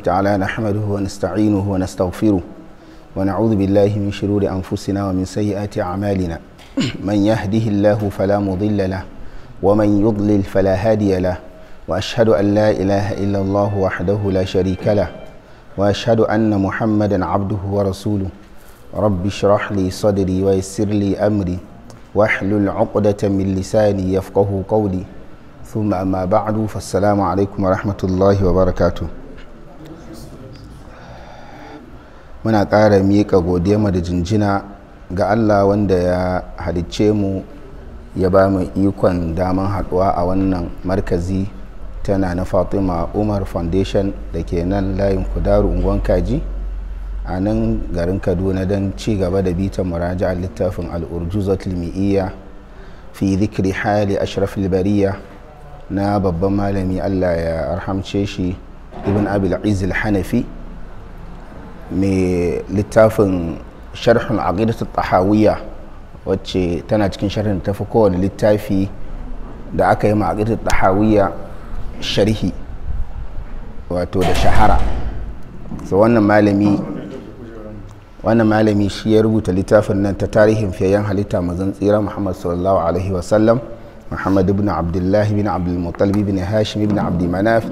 تعالى نحمده ونستعينه ونستغفره ونعوذ بالله من شرور أنفسنا ومن سيئات أعمالنا. من يهده الله فلا مضل له ومن يضلل فلا هادي له، وأشهد أن لا إله إلا الله وحده لا شريك له، وأشهد أن محمدا عبده ورسوله. رب اشرح لي صدري ويسر لي أمري واحلل عقدة من لساني يفقه قولي، ثم أما بعد، فالسلام عليكم ورحمة الله وبركاته. Muna ƙara miƙa godiyarmu da jinjina ga Allah wanda ya halicce mu, ya ba mu ikon daman haɗuwa a wannan markazi tana na Fatima Umar Foundation da ke nan layin Kudaru, unguwan Kaji, a nan garin Kaduna, don ci gaba da bitan muraja'ar littafin Al'urjuzatul Mi'iyya fi dhikri hali ashrafil bariya na babban malami, Allah ya arhamce shi, Ibn Abil Izz Hanafi, mai littafin sharhun aqidatu tahawiyya, wacce tana cikin sharhin tafi kowane littafi da aka yi ma aqidatu tahawiyya sharhi, wato da shahara. So wannan malami shi ya rubuta littafin nan ta tarihin fiyayyen halitta, mazan tsira Muhammad sallallahu alaihi wasallam, Muhammad ibn Abdullahi ibn Abdul Muttalib ibn Hashim ibn Abd Manaf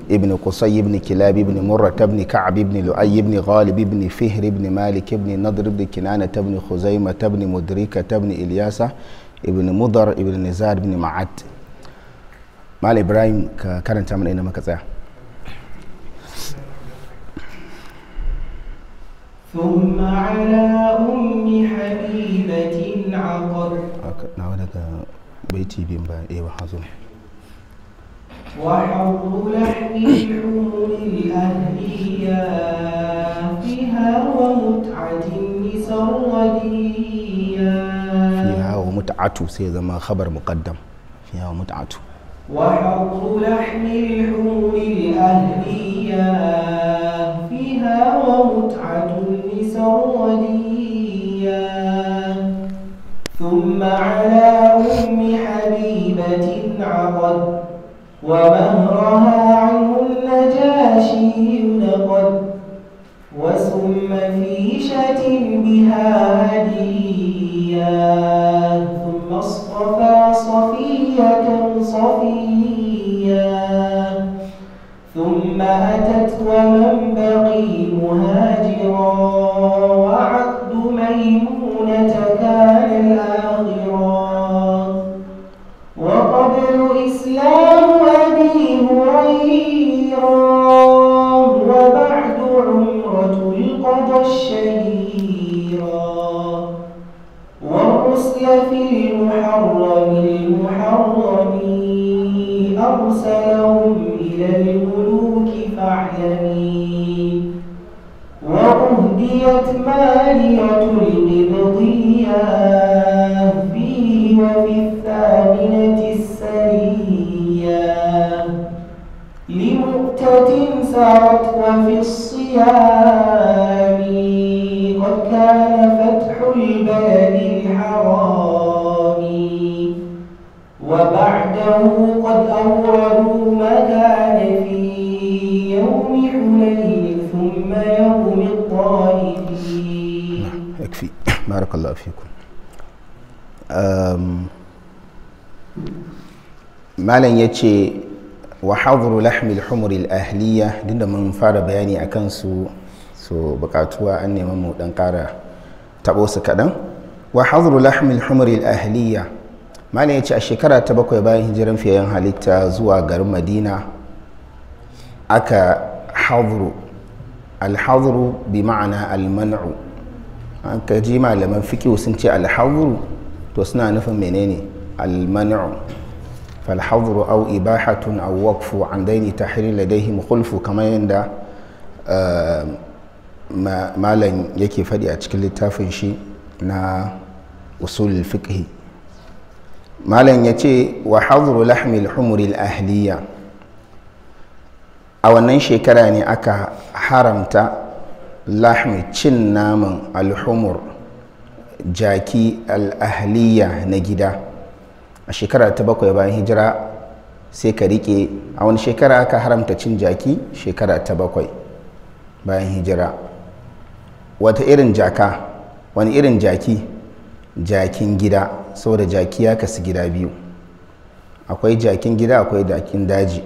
ibn Qusay ibn Kilab ibn Murrah ibn Ka'b ibn Lu'ay ibn Ghalib ibn Fihr ibn Malik ibn Nadr ibn Kinana ibn Khuzaimah ibn Mudrika ibn Ilyasa ibn Mudar ibn Nizar ibn Ma'ad. Mal Ibrahim, ka karanta mana ina muka tsaya. ثم على أم حبيبة عقد. Nawa daga baiti biyun ba eh ba hazo. وحظر لحم الحمر الأهلية فيها ومتعة النساء الردية. فيها ومتعة, sai zama khabar muqaddam, fiha wa mut'atu. وحظر لحم الحمر الأهلية فيها ومتعة النساء الردية. ثم على أم حبيبة عقد، ومهرها عنه النجاشي نقد، وسم في شاة بها هدية. ثم اصطفى صفية صفية، ثم أتت ومن بقي مهاجرا، وعقد ميمونة كان الآخرا. وقبل إسلام أبي هريرة، وبعد عمرة القضى الشهيرة، والرسل في المحرم المحرم أرسلهم إلى الملوك فاعلمي. وأهديت مارية القبطية فيه وفي الثامنة السرية لمؤتة سارت، وفي الصيام قد كان فتح البلد الحرام. وبعده قد أوردوا ما كان في يوم حنين ثم يوم الطائف. نعم، يكفي، بارك الله فيكم. Malam ya ce wa hadru lahmil humuril ahliya, din da mun fara bayani a kansu, so bukatuwa an neman mu dan kara tabo su kaɗan. Wa hadru lahmil humuril ahliya, malam ya ce a shekara ta 7 bayan hijiran fiyayyen halitta zuwa garin Madina aka hadru. Alhadru bi ma'ana alman'u. An ka ji malaman fiqh sun ce alhadru, to suna nufin menene? Alman'u. Falhadru aw ibahatun aw waqfu an daini tahrir ladayhim khulfu, kamar yadda malam yake faɗi a cikin littafin shi na usul fiqh. Malam ya ce wa hadru lahmil humuril ahliya, a wannan shekara ne aka haramta lahmi, cin naman alhumur, jaki, al'ahliya, na gida, a shekara ta 7 bayan hijira. Sai ka rike, a wani shekara aka haramta cin jaki? Shekara ta 7. bayan hijira. Wata irin jaka, wani irin jaki? Jakin gida, saboda jaki ya kasu gida biyu, akwai jakin gida akwai jakin daji.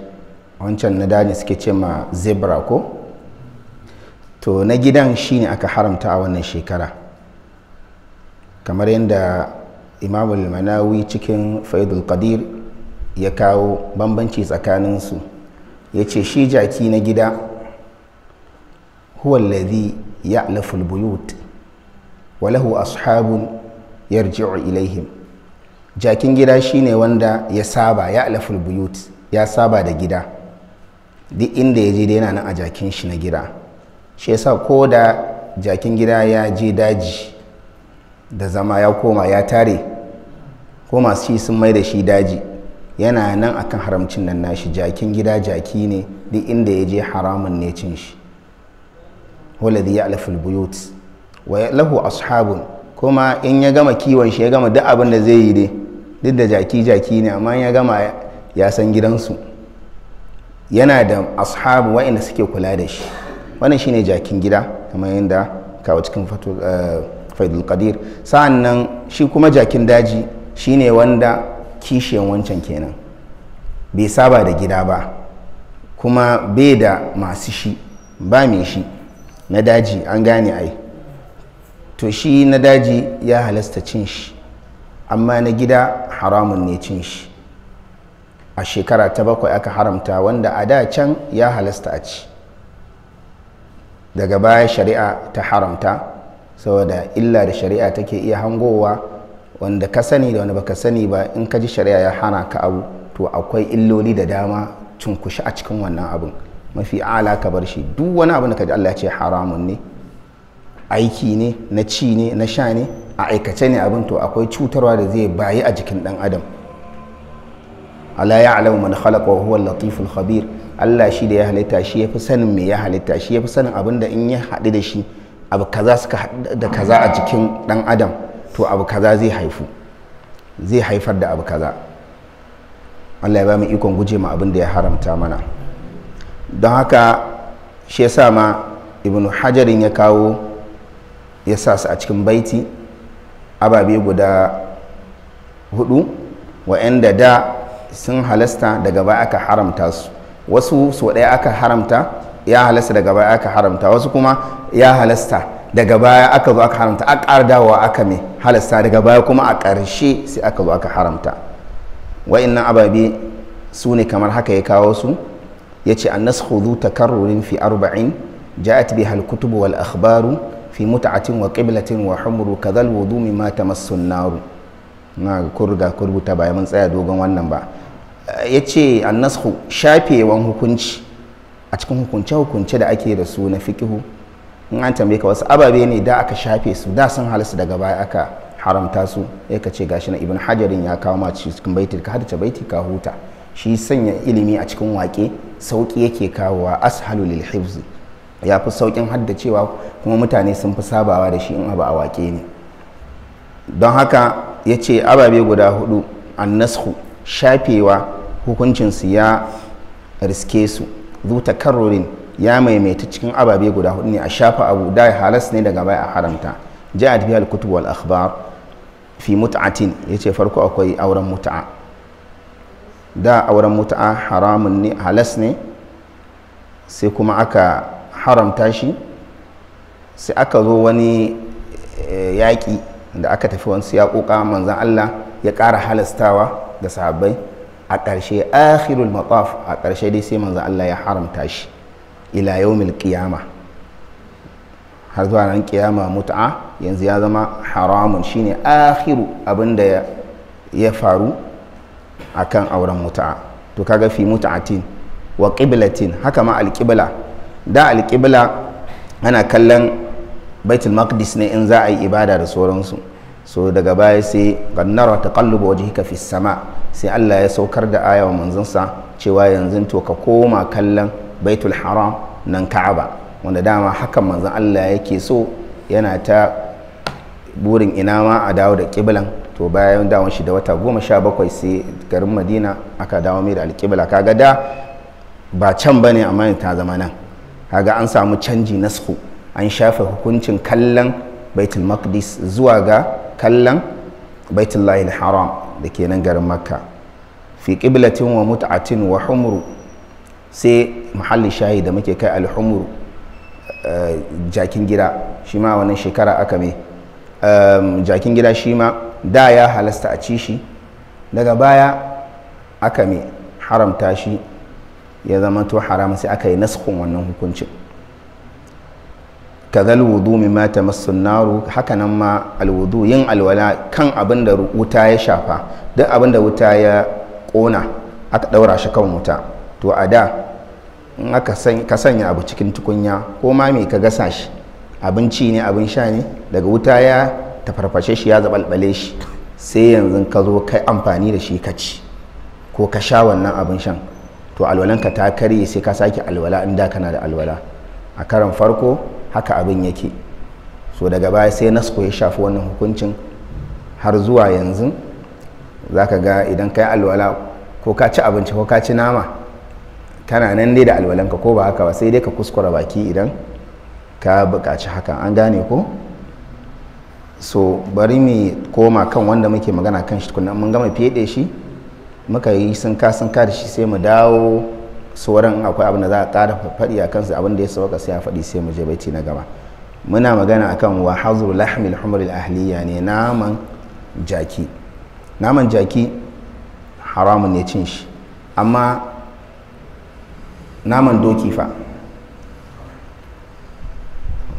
Wancan na daji suke ce ma zebra ko? To na gidan shine aka haramta a wannan shekara, kamar yadda Imamul Manawi cikin Faidul Qadir ya kawo bambanci tsakaninsu. Ya ce shi jaki na gida huwa alladhi ya'lafu al-buyut wa lahu ashabun yarji'u ilaihim. Jakin gida shine wanda ya saba, ya'lafu al-buyut, ya saba da gida, duk inda ya je da yana nan a jakin shi na gida. Shi yasa ko da jakin gida ya je daji da zama ya koma ya tare, ko masu shi sun mai da shi daji, yana nan akan haramcin nan nashi. Jakin gida jaki ne, duk inda ya je haramun ne cin shi. Waladhi ya'lafu al-buyut wa lahu ashabun, kuma in ya gama kiwon shi ya gama duk abin da zai yi dai, duk da jaki jaki ne, amma in ya gama ya san gidansu, yana da ashabu wa'inda suke kula da shi. Wannan shine jakin gida kamar yadda kawo cikin Faidul Qadir. Sa'annan shi kuma jakin daji shine wanda kishiyan wancan kenan, bai saba da gida ba, kuma bai da masu shi, ba mai shi na daji, an gane ai. To shi na daji ya halasta cin shi, amma na gida haramun ne cin shi. A shekara ta 7 aka haramta, wanda a da can ya halasta a ci. Daga baya shari'a ta haramta saboda illa da shari'a take iya hangowa, wanda ka sani da wanda baka sani ba. In ka ji shari'a ya hana ka abu, to akwai illoli da dama cunkushe a cikin wannan abun. Mafi ala ka bar shi. Duk wani abu da ka ji Allah ya ce haramun ne, aiki ne, na ci ne, na sha ne, a aikace ne abin, to akwai cutarwa da zai bayi a jikin dan adam. Ala ya'lamu man khalaqa wa huwa al-latiful khabir. Allah shi da ya halitta, shi yafi sanin me ya halitta, shi yafi sanin abin da in ya haɗu da shi, abu kaza suka haɗu da kaza a jikin dan adam, to abu kaza zai haifu, zai haifar da abu kaza. Allah ya ba mu ikon guje ma abin da ya haramta mana. Don haka shi yasa ma Ibn Hajarin ya kawo, ya sa su a cikin baiti ababe guda 4 wa'anda da sun halasta daga baya aka haramta su. Wasu so ɗaya aka haramta, ya halasta daga baya aka haramta. Wasu kuma ya halasta daga baya aka zo aka haramta, a ƙara dawowa aka mai halasta daga baya, kuma a ƙarshe sai aka zo aka haramta. Wa'annan ababe su ne kamar haka ya kawo su. Ya ce annasakhu dhu takarrurin fi 40 ja'at biha al-kutub wal akhbaru fi mut'atin wa qiblatin wa humru kadhal wudu mimma tamassu an-naru. Na kurga kurbuta ba mun tsaya dogon wannan ba. Ya ce annasakhu shafewan hukunci a cikin hukunce-hukunce da ake da su na fikihu. In an tambaye ka wasu ababe ne da aka shafe su, da sun halasta daga baya aka haramta su, ya ka ce gashi na Ibn Hajarin ya kawo ma cikin baiti, ka haddace baiti ka huta. Shi sanya ilimi a cikin waƙe sauƙi yake kawowa, ashalu lil hifz, ya fi sauƙin haddacewa, kuma mutane sun fi sabawa da shi in abu a waƙe ne. Don haka ya ce ababe guda 4 annasku shafewa hukuncinsu ya riske su, zu takarrurin ya maimaita cikin ababe guda 4 ne, a shafa abu da halas ne daga baya a haramta. Ja'at biha al-kutub wal akhbar fi mut'atin, yace farko akwai auren mut'a. Da auren mut'a haramun ne, halas ne, sai kuma aka haramta shi. Sai aka zo wani yaƙi da aka tafi wasu yaƙoƙa, manzon Allah ya ƙara halastawa ga sahabbai. A ƙarshe akhirul mataf, a ƙarshe dai sai manzon Allah ya haramta shi ila yawmil qiyama, har zuwa ran qiyama mut'a yanzu ya zama haramun. Shine akhiru abinda ya faru akan auren mut'a. To kaga fi mut'atin wa qiblatin, haka ma alqibla. Da alqibla ana kallon Baitul Maqdis ne in za a yi ibada da sauransu. So daga baya sai gannara taqallubu wajhika fis sama, sai Allah ya saukar da aya wa manzonsa cewa yanzu to ka koma kallon Baitul Haram nan Ka'aba, wanda dama hakan manzon Allah yake so, yana ta burin ina ma a dawo da kiblan. To bayan dawon shi da wata 17 sai garin Madina aka dawo mai da alkibla. Kaga da ba can bane amma ta zama nan. Kaga an samu canji nasku, an shafe hukuncin kallon Baitul Maqdis zuwa ga kallon Baitullahi Haram da ke nan garin Makka. Fi qiblatin wa mut'atin wa humru, sai muhalli shayi da muke kai alhumru, jakin gida, shi ma wannan shekara aka mai jakin gida, shi ma da ya halasta a ci shi, daga baya aka mai haramta shi, ya zama to haram, sai aka yi naskhun wannan hukuncin. Kazal wudu mimma tamassu naru, haka nan ma alwudu, yin alwala kan abin da wuta ya shafa, duk abin da wuta ya kona aka daura shi kan wuta. To a da in aka ka sanya abu cikin tukunya ko ma me ka gasa shi, abinci ne abin sha ne, daga wuta ya tafarfashe shi ya zabalbale shi, sai yanzu ka zo kai amfani da shi ka ci ko ka sha wannan abin shan, to alwalanka ta karye, sai ka sake alwala in da kana da alwala. A karan farko haka abin yake. So daga baya sai nasko ya shafi wannan hukuncin har zuwa yanzu. Zaka ga idan ka yi alwala ko ka ci abinci ko ka ci nama, kana nan dai da alwalanka, ko ba haka ba, sai dai ka kuskura baki idan ka buƙaci haka. An gane ko? So bari mu koma kan wanda muke magana kan shi tukunna. Mun gama feɗe shi, muka yi sinka sinka da shi, sai mu dawo sauran akwai abin da za a ƙara faɗi a kansu, abin da ya sauka sai a faɗi, sai mu je baiti na gaba. Muna magana akan wa hazru lahmil humr al ahliya ne, naman jaki. Naman jaki haramun ne cin shi, amma naman doki fa,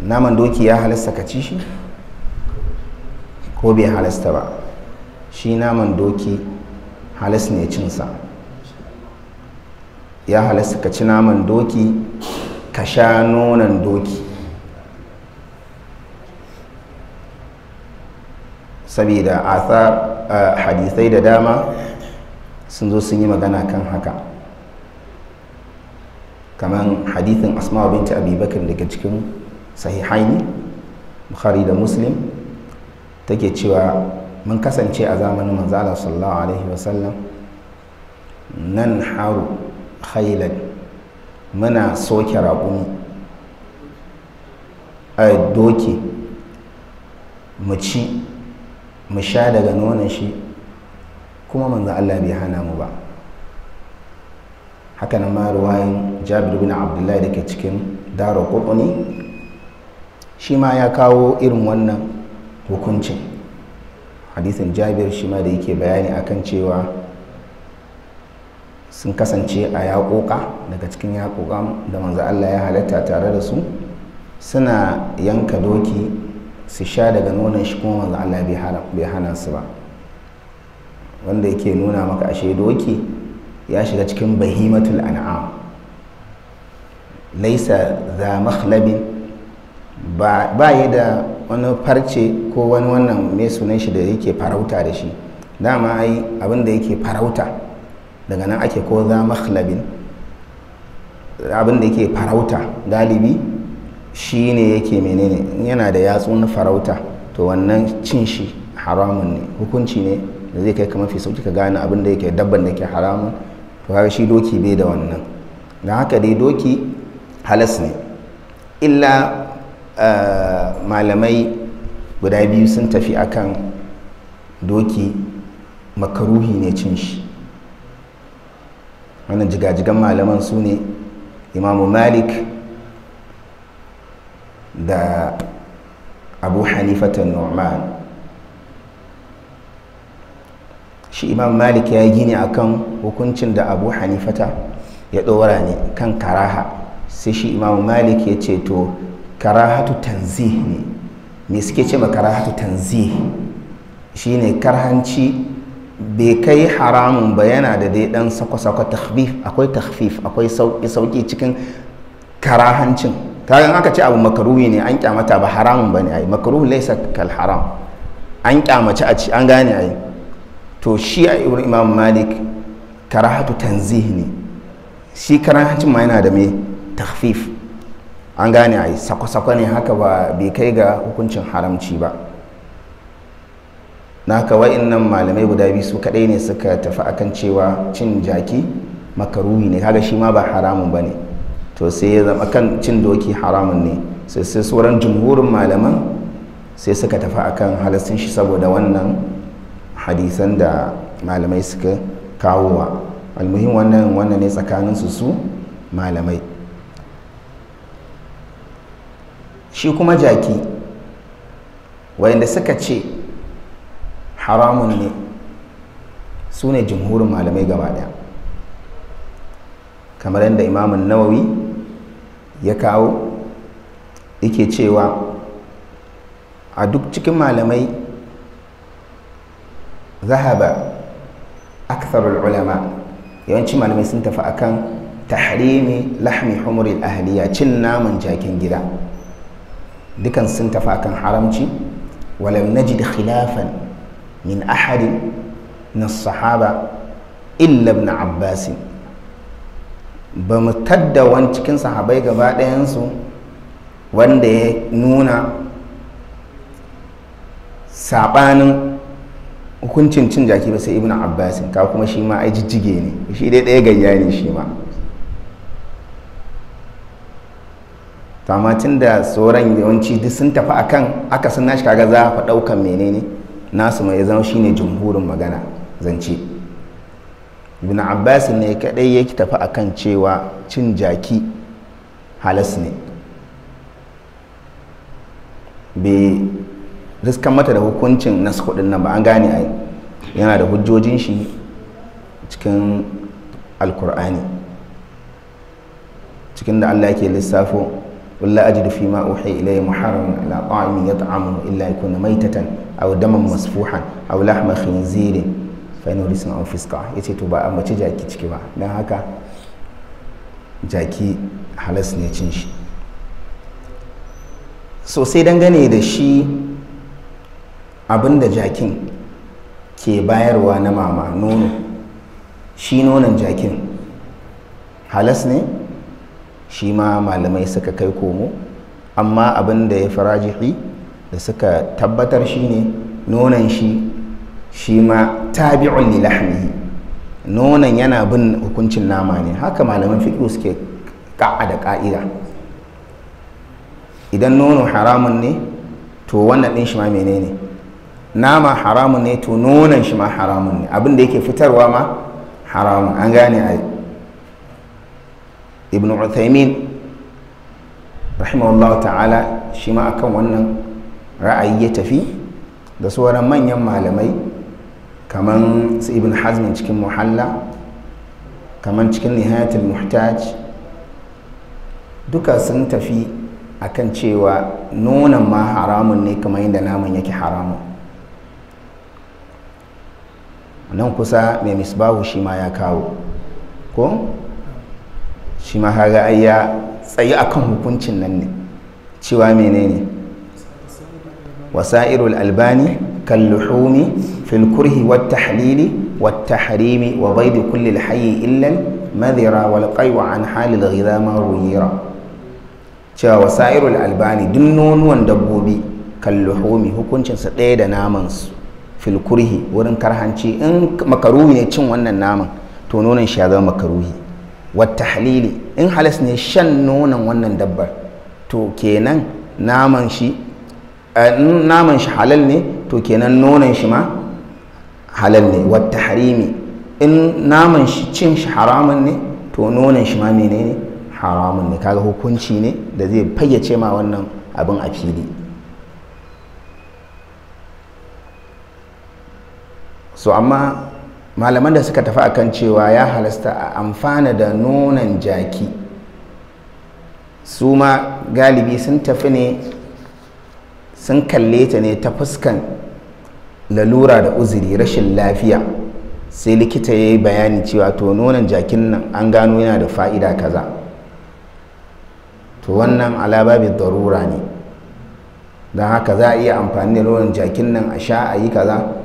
naman doki ya halasta ka ci shi ko bai halasta ba? Shi naman doki halas ne cinsa, ya halasta ka ci naman doki, ka sha nonon doki, saboda athar hadisai da dama sun zo sun yi magana kan haka, kamar hadithin Asma binti Abi Bakr daga cikin sahihaini Bukhari da Muslim, take cewa mun kasance a zamanin manzo Allah sallallahu alaihi wasallam nan haru khailan, muna soke raƙumi a doki, mu ci mu sha daga nonon shi, kuma manzo Allah bai hana mu ba. Haka nan ma ruwayin Jabir bin Abdullahi da ke cikin Daraqutni, shi ma ya kawo irin wannan hukuncin. Hadisin Jabir shi ma da yake bayani akan cewa sun kasance a yaƙoƙa, daga cikin yaƙoƙa da manzo Allah ya halatta tare da su, suna yanka doki su sha daga nonon shi, kuma manzo Allah bai hana su ba. Wanda yake nuna maka ashe doki ya shiga cikin bahimatul an'am, laisa za makhlabin, ba yi da wani farce ko wani wannan mai sunan shi da yake farauta da shi. Dama ai abin da yake farauta daga nan ake ko za makhlabin, abin da yake farauta galibi shi ne yake menene, yana da yatsu na farauta, to wannan cin shi haramun ne, hukunci ne da zai kai ka mafi sauki ka gane abin da yake dabban da ke haramun. To kaga shi doki bai da wannan, don haka dai doki halas ne. Illa malamai guda biyu sun tafi akan doki makaruhi ne cin shi. Wannan jigajigan malaman su ne Imamu Malik da Abu Hanifata Nu'man. Shi Imam Malik ya yi gini akan hukuncin da Abu Hanifata ya ɗora ne kan karaha. Sai shi Imam Malik ya ce to karahatu tanzih ne. Me suke ce ma karahatu tanzih? Shine karhanci bai kai haramun ba, yana da dai dan sako-sako, takhfif, akwai takhfif, akwai sauki cikin karahancin. Kaga aka ce abu makaruhi ne, an kyamata, ba haramun bane ai. Makruh laysa kal haram, an kyamaci a ci, an gane ai. To shi a Imam Malik karahatu tanzih ne, shi karahancin ma yana da me takhfif, an gane ai, sako-sako ne haka, ba bai kai ga hukuncin haramci ba. Naka wa'innan malamai guda biyu su kadai ne suka tafi akan cewa cin jaki makaruhi ne, kaga shi ma ba haramun bane. To sai ya zama kan cin doki haramun ne. Sai sauran jumhurin malaman sai suka tafi akan halastin shi saboda wannan hadisan da malamai suka kawowa. Almuhim wannan ne tsakanin su malamai. Shi kuma jaki, wayanda suka ce haramun ne su ne jumhurin malamai gaba daya, kamar yadda Imamun Nawawi ya kawo, yake cewa a duk cikin malamai zahaba aktharul ulama, yawancin malamai sun tafi akan tahrimi lahmi humuril ahliya, cin naman jakin gida, dukan sun tafi akan haramci. Walam najid khilafan min ahadin min as-sahaba illa ibn Abbas. Ba mu tadda wani cikin sahabai gaba ɗayansu wanda ya nuna sabanin hukuncin cin jaki ba sai Ibn Abbas. Ka kuma shi ma ai jijjige ne, shi dai ɗaya gayya ne shi ma. Amma tun da sauran yawanci duk sun tafi akan aka sun nashi, kaga za a ɗaukan menene nasu mai zama shine jumhurin magana zance. Ibn Abbas ne kadai yake tafi akan cewa cin jaki halas ne, bai riskan mata da hukuncin nasu kudin nan ba. An gane ai, yana da hujjojin shi cikin Alkur'ani, cikin da Allah yake lissafo walla ajidu fi ma uhiya ilayya muharraman ala ta'imin yat'amuhu illa yakuna maytatan aw daman masfuhan aw lahma khinzirin fa innahu rijsun aw fisqa. Yace to ba ambaci jaki ciki ba, dan haka jaki halas ne cin shi. So sai dangane da shi abinda jakin ke bayarwa na mama nono, shi nonon jakin halas ne, shi ma malamai suka kai komo. Amma abinda ya farajihi da suka tabbatar shine nonon shi ma tabi'un li lahmihi, nonon yana bin hukuncin nama ne. Haka malaman fiqh suke ka'a da ka'ida, idan nono haramun ne to wannan din shi ma menene, nama haramun ne to nonon shi ma haramun ne, abin da yake fitarwa ma haramun. An gane ai. Ibn Uthaymin rahimahullahu ta'ala shi ma akan wannan ra'ayi ya tafi, da sauran manyan malamai kaman su Ibn Hazm cikin Muhalla, kaman cikin Nihayatul Muhtaj, duka sun tafi akan cewa nonon ma haramun ne kamar yadda naman yake haramun. Nan kusa mai Misbahu shi ma ya kawo, ko shi ma kaga ai ya tsayi akan hukuncin nan ne, cewa menene wasairul albani kalluhumi fil kurhi wat tahlili wat tahrimi wa bayd kulli al hayy illa al madhira wal qaywa an hal al ghidha ma ruwira. Cewa wasairul albani duk nonuwan dabbobi kalluhumi hukuncin sa ɗaya da naman su fil kurhi wurin karhanci, in makaruhi ne cin wannan naman to nonon shi ya zama makaruhi. Wat tahlili in halas ne shan nonon wannan dabbar to kenan naman shi halal ne, to kenan nonon shi ma halal ne. Wat tahrimi in naman shi cin shi haramun ne to nonon shi ma menene haramun ne. Kaga hukunci ne da zai fayyace ma wannan abin a fili. So amma malaman da suka tafi akan cewa ya halasta a amfana da nonon jaki su ma galibi sun tafi ne, sun kalle ta ne ta fuskan lalura da uzuri, rashin lafiya. Sai likita ya yi bayani cewa to nonon jakin nan an gano yana da fa'ida kaza, to wannan alababi darura ne, don haka za a iya amfani da nonon jakin nan a sha a yi kaza.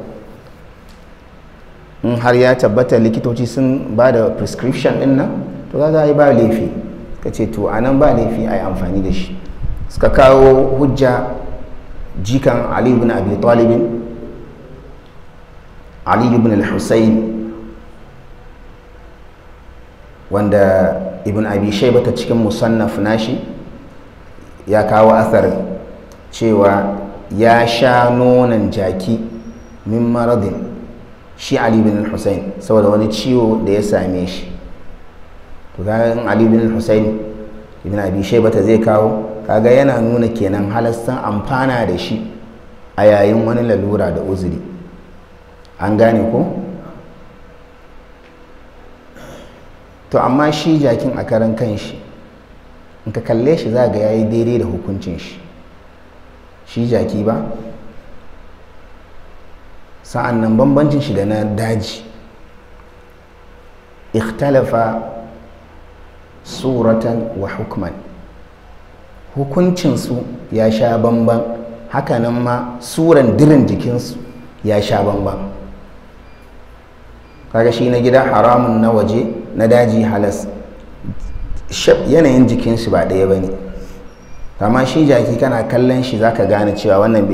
In har ya tabbata likitoci sun ba da prescription din nan to za a yi ba laifi, ka ce to anan ba laifi a yi amfani da shi. Suka kawo hujja jikan Ali ibn Abi Talib, Ali ibn al-Husayn, Wanda Ibn Abi Shayba ta cikin musannaf nashi ya kawo athar cewa ya sha nonon jaki min maradin, shi Ali bin Hussein, saboda wani ciwo da ya same shi. To kaga in Ali bin Hussein Ibn Abi Shayba ta zai kawo, kaga yana nuna kenan halastan amfana da shi a yayin wani lalura da uzuri. An gane ko? To amma shi jakin a karan kanshi in ka kalle shi za ga yayi daidai da hukuncin shi, shi jaki ba. Sa'an nan bambancin shi da na daji, ikhtalafa suratan wa hukman, hukuncinsu ya sha bamban, hakanan ma suran dirin jikinsu ya sha bamban. Kaga shi na gida haramun, na waje na daji halas, yanayin jikinsu ba ɗaya ba ne. Amma shi jaki kana kallon shi zaka gane cewa wannan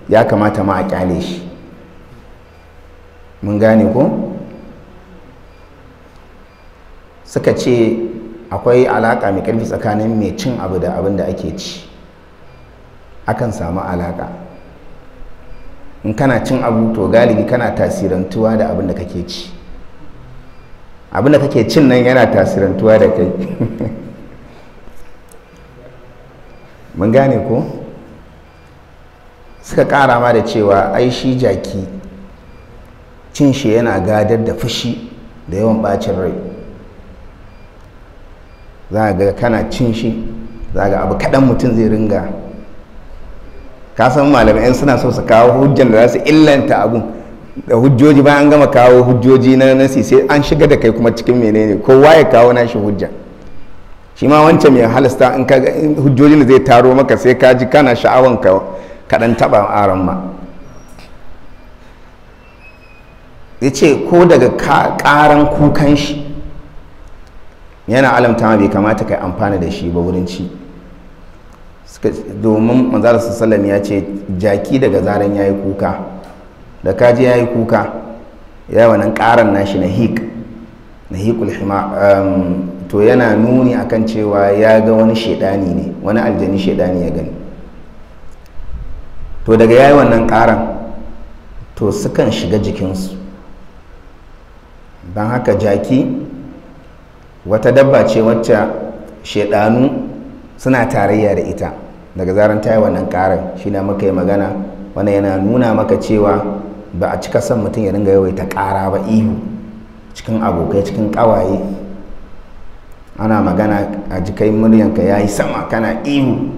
ya kamata ma a kyale shi. Mun gane ko? Suka ce akwai alaka mai karfi tsakanin mai cin abu da abin da ake ci. Akan samu alaka. In kana cin abu to galibi kana tasirantuwa da abin da kake ci. Abin da kake cin nan yana tasirantuwa da kai. Mun gane ko? Suka kara ma da cewa ai shi jaki cin shi yana gadar da fushi da yawan bacin rai. Za ga kana cin shi, za ga abu kaɗan mutum zai ringa. Ka san malamai suna so su kawo hujjan da za su illanta abun da hujjoji, bayan an gama kawo hujjoji na nasi sai an shiga da kai kuma cikin menene, kowa ya kawo nashi hujja. Shi ma wancan mai halasta in ka hujjojin da zai taro maka sai ka ji kana sha'awan ka kaɗan taɓa aron ma. Ya ce ko daga ƙaran kukan shi yana alamta ma bai kamata ka amfana da shi ba wurin ci. Domin manzala sallam ya ce jaki daga zaran ya yi kuka, da kaji ya yi kuka ya yi wannan ƙaran nashi na hik, na hikul hima, to yana nuni akan cewa ya ga wani shaidani ne, wani aljani shaidani ya gani. To daga ya yi wannan ƙaran to sukan shiga jikinsu. Don haka jaki wata dabba ce wacce shaidanu suna tarayya da ita. Daga zaran ta yi wannan karan, shi na muka yi magana, wannan yana nuna maka cewa ba a cika son mutum ya ringa yawaita kara ba, ihu cikin abokai, cikin kawaye. Ana magana a jikai muryanka ya yi sama, kana ihu,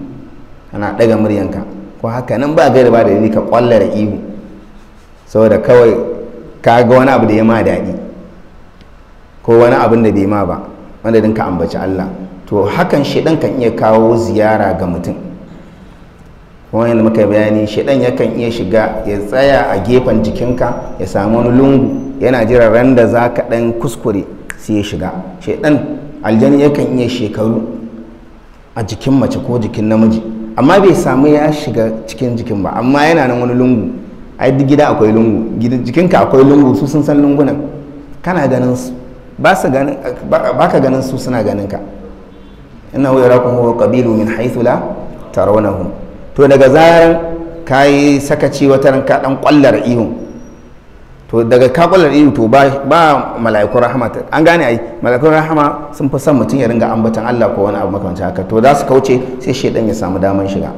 kana daga muryanka, ko haka nan ba gaira ba da ka kwallara ihu saboda kawai ka ga wani abu da ya ma daɗi ko wani abin da bai ma ba, wanda din ka ambaci Allah. To hakan shedan kan iya kawo ziyara ga mutum. Kuma yadda muka bayani, shedan yakan iya shiga ya tsaya a gefen jikinka, ya samu wani lungu yana jira ran da za ka dan kuskure sai ya shiga. Shedan aljani yakan iya shekaru a jikin mace ko jikin namiji, amma bai samu ya shiga cikin jikin ba, amma yana nan wani lungu. Ai duk gida akwai lungu, jikinka akwai lungu, su sun san lungunan, kana ganin su, ba ka ganin su suna ganin ka. Innahu yarakum huwa qabilu min haythu la tarawnahum. To daga zaran kai sakaci wata ran ka dan kwallar ihun, to daga ka kwallar ihu to ba mala'ikun rahama. An gane ai, mala'ikun rahama sun fi son mutum ya ringa ambatan Allah ko wani abu makamancin haka. To za su kauce sai shedan ya samu daman shiga.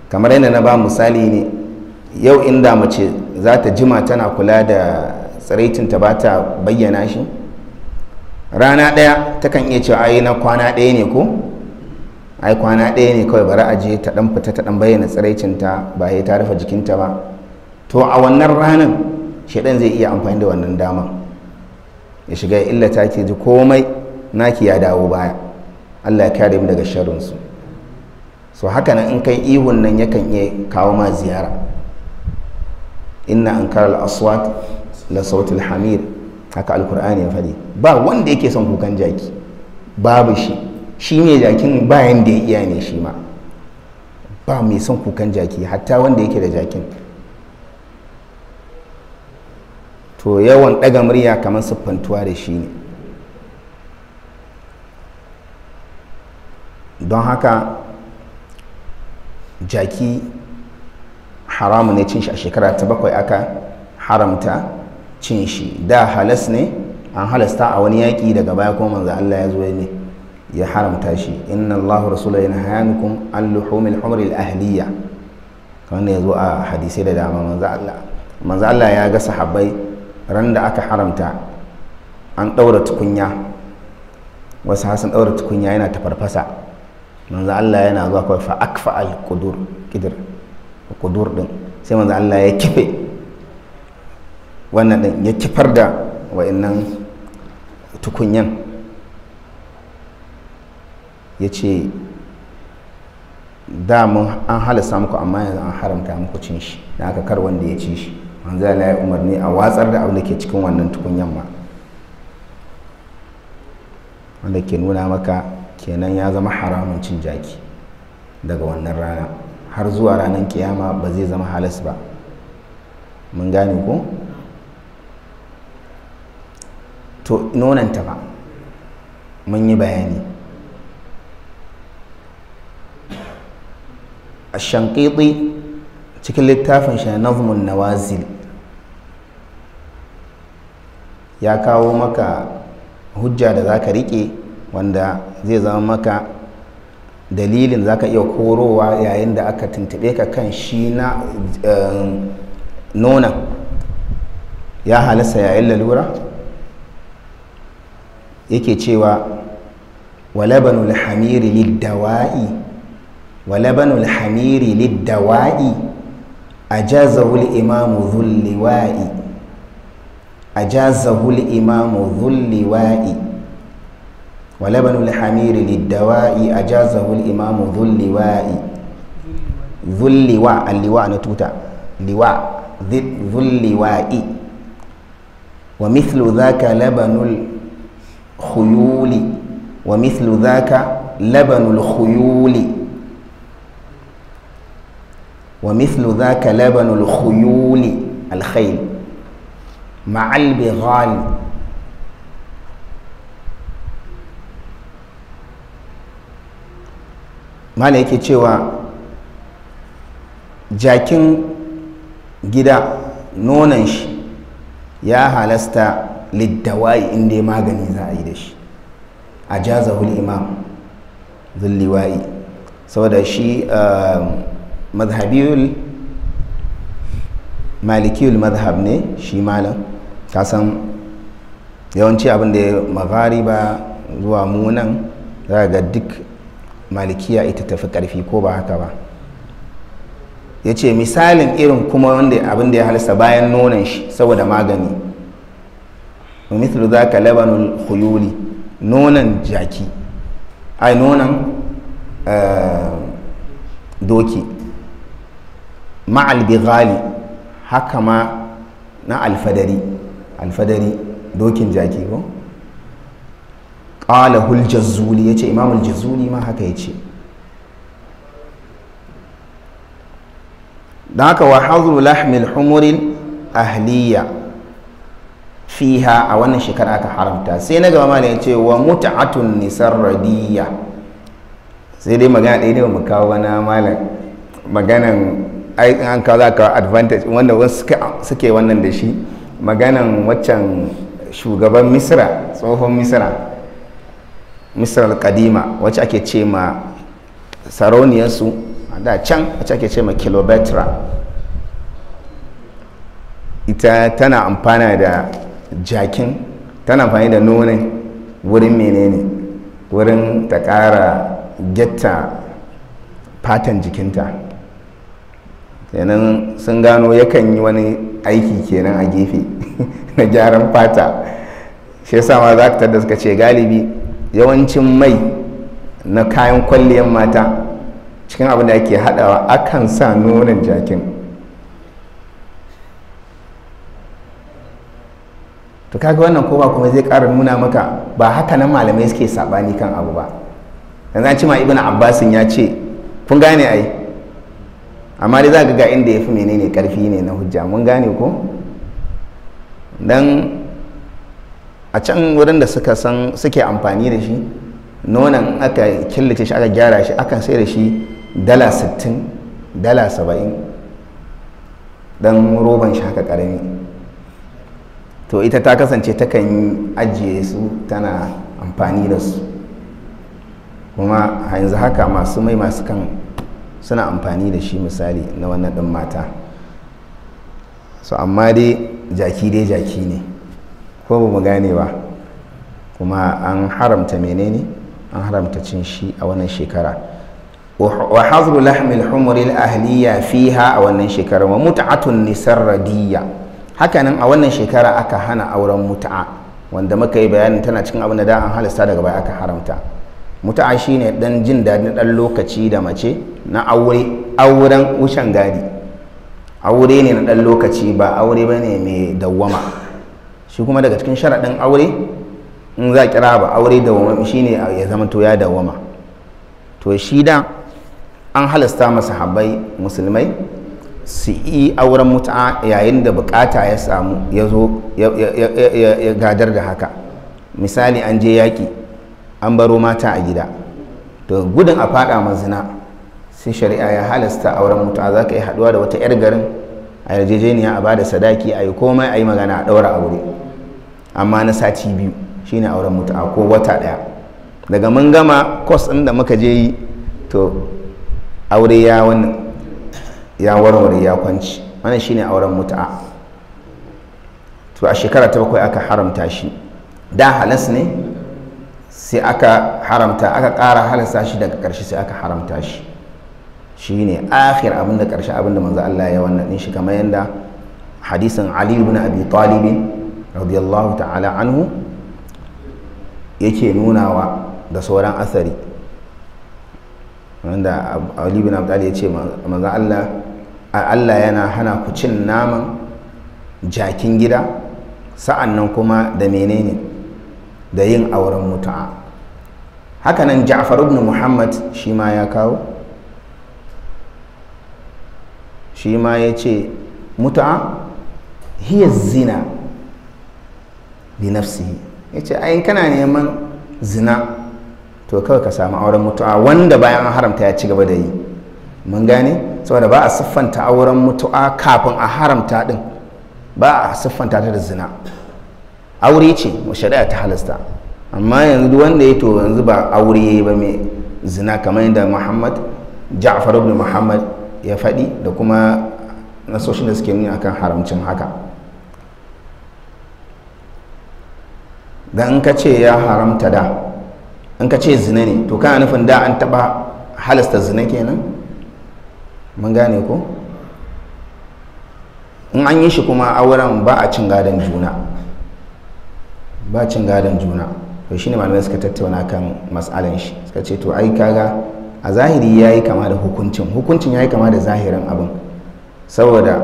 Kamar yadda na ba misali ne, yau inda mace za ta jima tana kula da tsiraicinta ba ta bayyana shi, rana ɗaya takan iya cewa ai na kwana ɗaya ne ko ai kwana ɗaya ne kawai, bari a je ta ɗan fita ta ɗan bayyana tsiraicinta ba sai ta rufe jikinta ba. To a wannan ranar shaidan zai iya amfani da wannan daman ya shiga ya illata ki, ji komai naki ya dawo baya. Allah ya kare mu daga sharrinsu. So haka nan in kai ihun nan yakan iya kawo ma ziyara. Inna ankara al-aswat la sautul hamir, haka alkur'ani ya faɗi. Ba wanda yake son kukan jaki, babu shi. Shi mai jakin bayan da ya iya ne, shi ma ba mai son kukan jaki, hatta wanda yake da jakin. To yawan ɗaga murya kamar siffantuwa da shi ne. Don haka jaki haramu ne cin shi. A shekara ta 7 aka haramta cin shi. Da halas ne, an halasta a wani yaƙi, daga baya kuma manzo Allah ya zo ne ya haramta shi. Inna Allahu rasuluhu yanhaakum an luhumil humril ahliya, kamar ya zo a hadisai da dama. Manzo Allah ya ga sahabbai ran da aka haramta an ɗaura tukunya, wasu hasan ɗaura tukunya yana tafarfasa. Manzo Allah yana zuwa kawai fa akfa al qudur qidr qudur din, sai manzo Allah ya kife wannan din, ya kifar da wa'annan tukunyan, ya ce da mun an halasta muku, amma yanzu an haramta muku cin shi, da aka kar wanda ya ci shi. Manzo Allah ya umarni a watsar da abin da ke cikin wannan tukunyan ma, wanda ke nuna maka kenan ya zama haramun cin jaki daga wannan rana har zuwa ranar kiyama, ba zai zama halas ba. Mun gane ko? To nonanta ba mun yi bayani. A Shankiti cikin littafin shi Nazmun Nawazil ya kawo maka hujja da zaka rike, wanda zai zama maka dalilin zaka iya korowa yayin da aka tuntube ka kan shi na nonon ya halasta yayin lalura. Yake cewa walabanul hamiri liddawa'i, walabanul hamiri liddawa'i ajazahu al-imamu dhul liwa'i, ajazahu al-imamu dhul liwa'i, walabanul hamiri liddawa'i ajazahu al-imamu dhul liwa'i. Dhul liwa, al-liwa na tuta, liwa, dhul liwa'i. Wa mithlu dhaka labanul khuyuli, wa mithlu dhaka labanul khuyuli, wa mithlu dhaka labanul khuyuli al-khayl ma'al bighal. Mala yake cewa jakin gida nonon shi ya halasta liddawai inda magani za a yi da shi, a jazahul imam zulliwa'i, saboda shi mazhabiyul malikiyul mazhab ne shi malam. Kasan yawanci abin da ya maghariba zuwa munan za ga duk malikiya ita tafi karfi, ko ba haka ba? Ya ce misalin irin kuma wanda abin da ya halasta bayan nonon shi saboda magani, mithlu zaka labanul khuyuli, nonon jaki, ai nonon doki, ma'al bighali, haka ma na alfadari, alfadari dokin jaki ko. Qala hul jazuli, yace imamul jazuli ma haka yace. Dan haka wa hazru lahmil humuril ahliya fiha, a wannan shekara aka haramta. Sai na gaba malam yace wa mut'atun nisar radiyya. Sai dai magana ɗaya ne mu kawo wani malam maganan ai an kawo za ka advantage wanda wasu suke wannan da shi, maganan waccan shugaban Misra, tsohon Misra, Misra al-Qadima, wacce ake ce ma sarauniyarsu a da can, wacce ake ce ma Cleopatra. Ita tana amfana da jakin, tana amfani da nonon wurin menene, wurin ta ƙara getta fatan jikinta. Kenan sun gano yakan yi wani aiki kenan a gefe na gyaran fata. Shi yasa ma za ka tada suka ce galibi yawancin mai na kayan kwalliyan mata cikin abin da ake haɗawa akan sa nonon jakin. To kaga wannan ko ba kuma zai ƙara nuna maka ba haka nan malamai suke saɓani kan abu ba. Yanzu an ce ma Ibn Abbasin ya ce, kun gane ai, amma dai za ka ga inda ya fi menene ƙarfi ne na hujja. Mun gane ko? Dan a can wurin da suka san suke amfani da shi Nonon aka killace shi aka gyara shi akan sai da shi $60, $70, dan roban shi haka karami. To ita ta kasance takan ajiye su tana amfani da su, kuma yanzu haka masu mai masu kan suna amfani da shi misali na wannan ɗin mata. So amma dai jaki dai jaki ne, ko ba mu gane ba. Kuma an haramta menene? An haramta cin shi a wannan shekara. Wa hazru lahmil humuril ahliya fiha a wannan shekara, wa mut'atun nisar radiyya. Hakanan a wannan shekara aka hana auren mut'a, wanda muka yi bayanin tana cikin abin da da an halasta daga baya aka haramta. Mut'a shine dan jin daɗin dan lokaci da mace na aure, auren wucin gadi. Aure ne na dan lokaci, ba aure bane mai dawwama. Shi kuma daga cikin sharaɗin aure, in za kira ba aure dawwama shine ya zama to ya dawwama. To shi da an halasta masa habbai musulmai su yi auren mut'a yayin da bukata ya samu ya zo ya gadar da haka. Misali an je yaƙi an baro mata a gida, to gudun a fada mazina sai shari'a ya halasta auren mut'a. Za ka yi haɗuwa da wata 'yar garin a yarjejeniya, a bada sadaki, a yi komai, a yi magana, a ɗaura aure, amma na sati biyu shine auren mut'a ko wata ɗaya. Daga mun gama kwas ɗin da muka je yi, to aure ya wannan ya warware, ya kwanci. Wannan shine auren mut'a. To a shekara ta 7 aka haramta shi. Da halas ne sai aka haramta, aka ƙara halasta shi, daga ƙarshe sai aka haramta shi. Shine akhir abin da ƙarshe abin da manzo Allah ya wannan din shi, kamar yanda hadisin Ali ibn Abi Talib radiyallahu ta'ala anhu yake nunawa da sauran asari, wanda Ali ibn Abi Talib ya ce manzo Allah, Allah yana hana ku cin naman jakin gida, sa'annan kuma da menene, da yin auren mutu'a. Hakanan Ja'far ibn Muhammad shi ma ya kawo, shi ma ya ce mutu'a hiya zina bi nafsihi. Ya ce ayin kana neman zina to kawai ka samu auren mutu'a, wanda bayan an haramta ya ci gaba da yi. Mun gane? Saboda ba a siffanta auren mutu'a kafin a haramta din, ba a siffanta ta da zina. Aure ce shari'a ta halasta, amma yanzu duk wanda ya to yanzu ba aure ba mai zina, kamar yadda Muhammad Ja'far ibn Muhammad ya faɗi da kuma nasoshin da suke nuni akan haramcin haka. Dan in ka ce ya haramta da, in ka ce zina ne, to kana nufin da an taɓa halasta zina kenan? Mun gane ko? In an yi shi kuma auren ba a cin gadon juna, ba cin gadon juna. To shine malamai suka tattauna kan matsalan shi, suka ce to ai kaga a zahiri yayi kama da hukuncin, hukuncin yayi kama da zahirin abin, saboda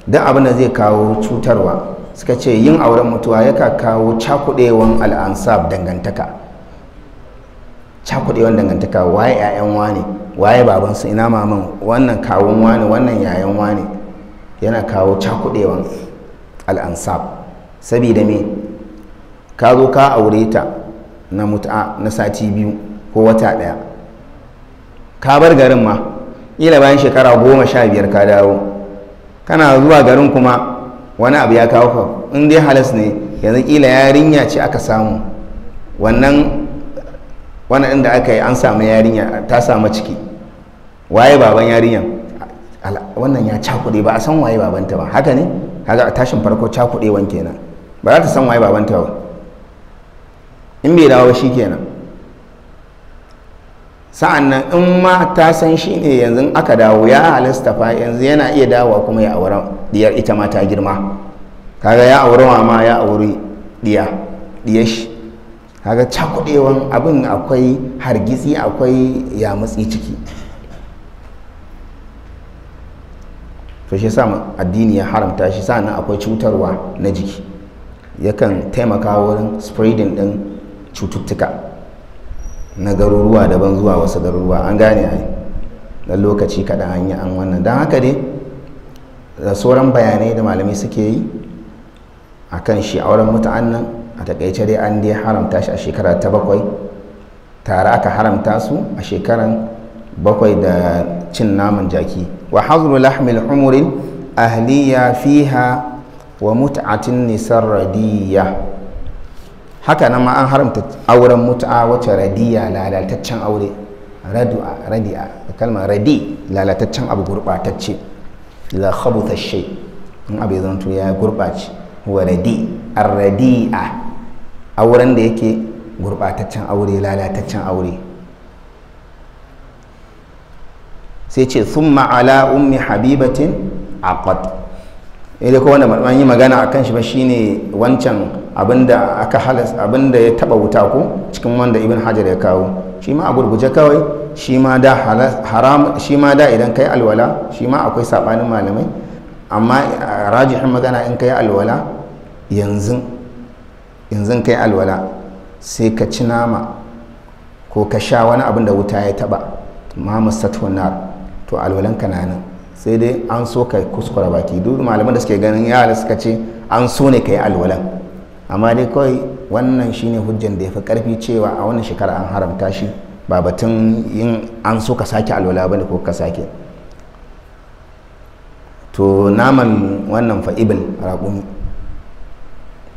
duk abin da zai kawo cutarwa. Suka ce yin auren mutuwa yaka kawo cakudewan al'ansab, dangantaka, cakudewan dangantaka, waye 'ya'yan wane, waye babansu, ina maman, wannan kawun wane, wannan yayan wane, yana kawo cakudewan al'ansab. Sabida me? Ka zo ka aure ta na mut'a na sati biyu ko wata ɗaya, ka bar garin ma ƙila bayan shekara 15 ka dawo, kana zuwa garin kuma wani abu ya kawo ka, in dai halas ne yanzu ƙila yarinya ce aka samu, wannan wannan da aka yi an samu yarinya ta samu ciki, waye baban yarinyan? Wannan ya cakuɗe, ba a san waye babanta ba. Haka ne? Kaga a tashin farko cakuɗewan kenan, ba za ta san waye babanta ba. In bai dawo shi kenan. Sa'an nan in ma ta san shi ne, yanzu aka dawo ya halasta fa, yanzu yana iya dawowa kuma ya aure diyar, ita ma ta girma, kaga ya aure mama, ya aure diya, diyar shi. Kaga cakudewan abin akwai hargitsi, akwai yamutsi ciki. To shi yasa addini ya haramta shi. Sa'an nan akwai cutarwa na jiki, yakan taimaka wurin spreading din cututtuka na garuruwa daban zuwa wasu garuruwa. An gane ai, dan lokaci kaɗan an yi an wannan. Don haka dai da sauran bayanai da malamai suke yi akan shi auren mutu'an nan, a takaice dai an dai haramta shi a shekara ta 7 Tare aka haramta su a shekaran bakwai da cin naman jaki. Wa hazru lahmil humurin ahliya fiha wa mut'atin nisar radiyya. Haka nan ma an haramta auren mut'a wacce radiya, lalataccen aure. Radu'a, radi'a, da kalmar radi, lalataccen abu, gurbatacce. La khabutha shay, in abu ya zanto ya gurbace, huwa radi, ar-radi'a, auren da yake gurbataccen aure, lalataccen aure. Sai ce thumma ala ummi habibatin aqad. Idan ko wanda ban yi magana akan shi ba shine wancan abinda aka halas, abinda ya taba wuta ko cikin wanda Ibn Hajar ya kawo, shi ma a gurguje kawai. Shi ma da haram, shi ma da idan kai alwala, shi ma akwai sabanin malamai, amma rajihin magana in kai alwala yanzu, yanzu kai alwala sai ka ci nama ko ka sha wani abin da wuta ya taba, ma masatu nar, to alwalan ka na nan, sai dai an so ka kuskura baki. Duk malaman da suke ganin yara suka ce an so ne ka yi alwalan, amma dai kawai wannan shine hujjan da ya fi karfi cewa a wannan shekara an haramta shi, ba batun yin an so ka sake alwala bane ko ka sake. To naman wannan fa ibil, raƙumi,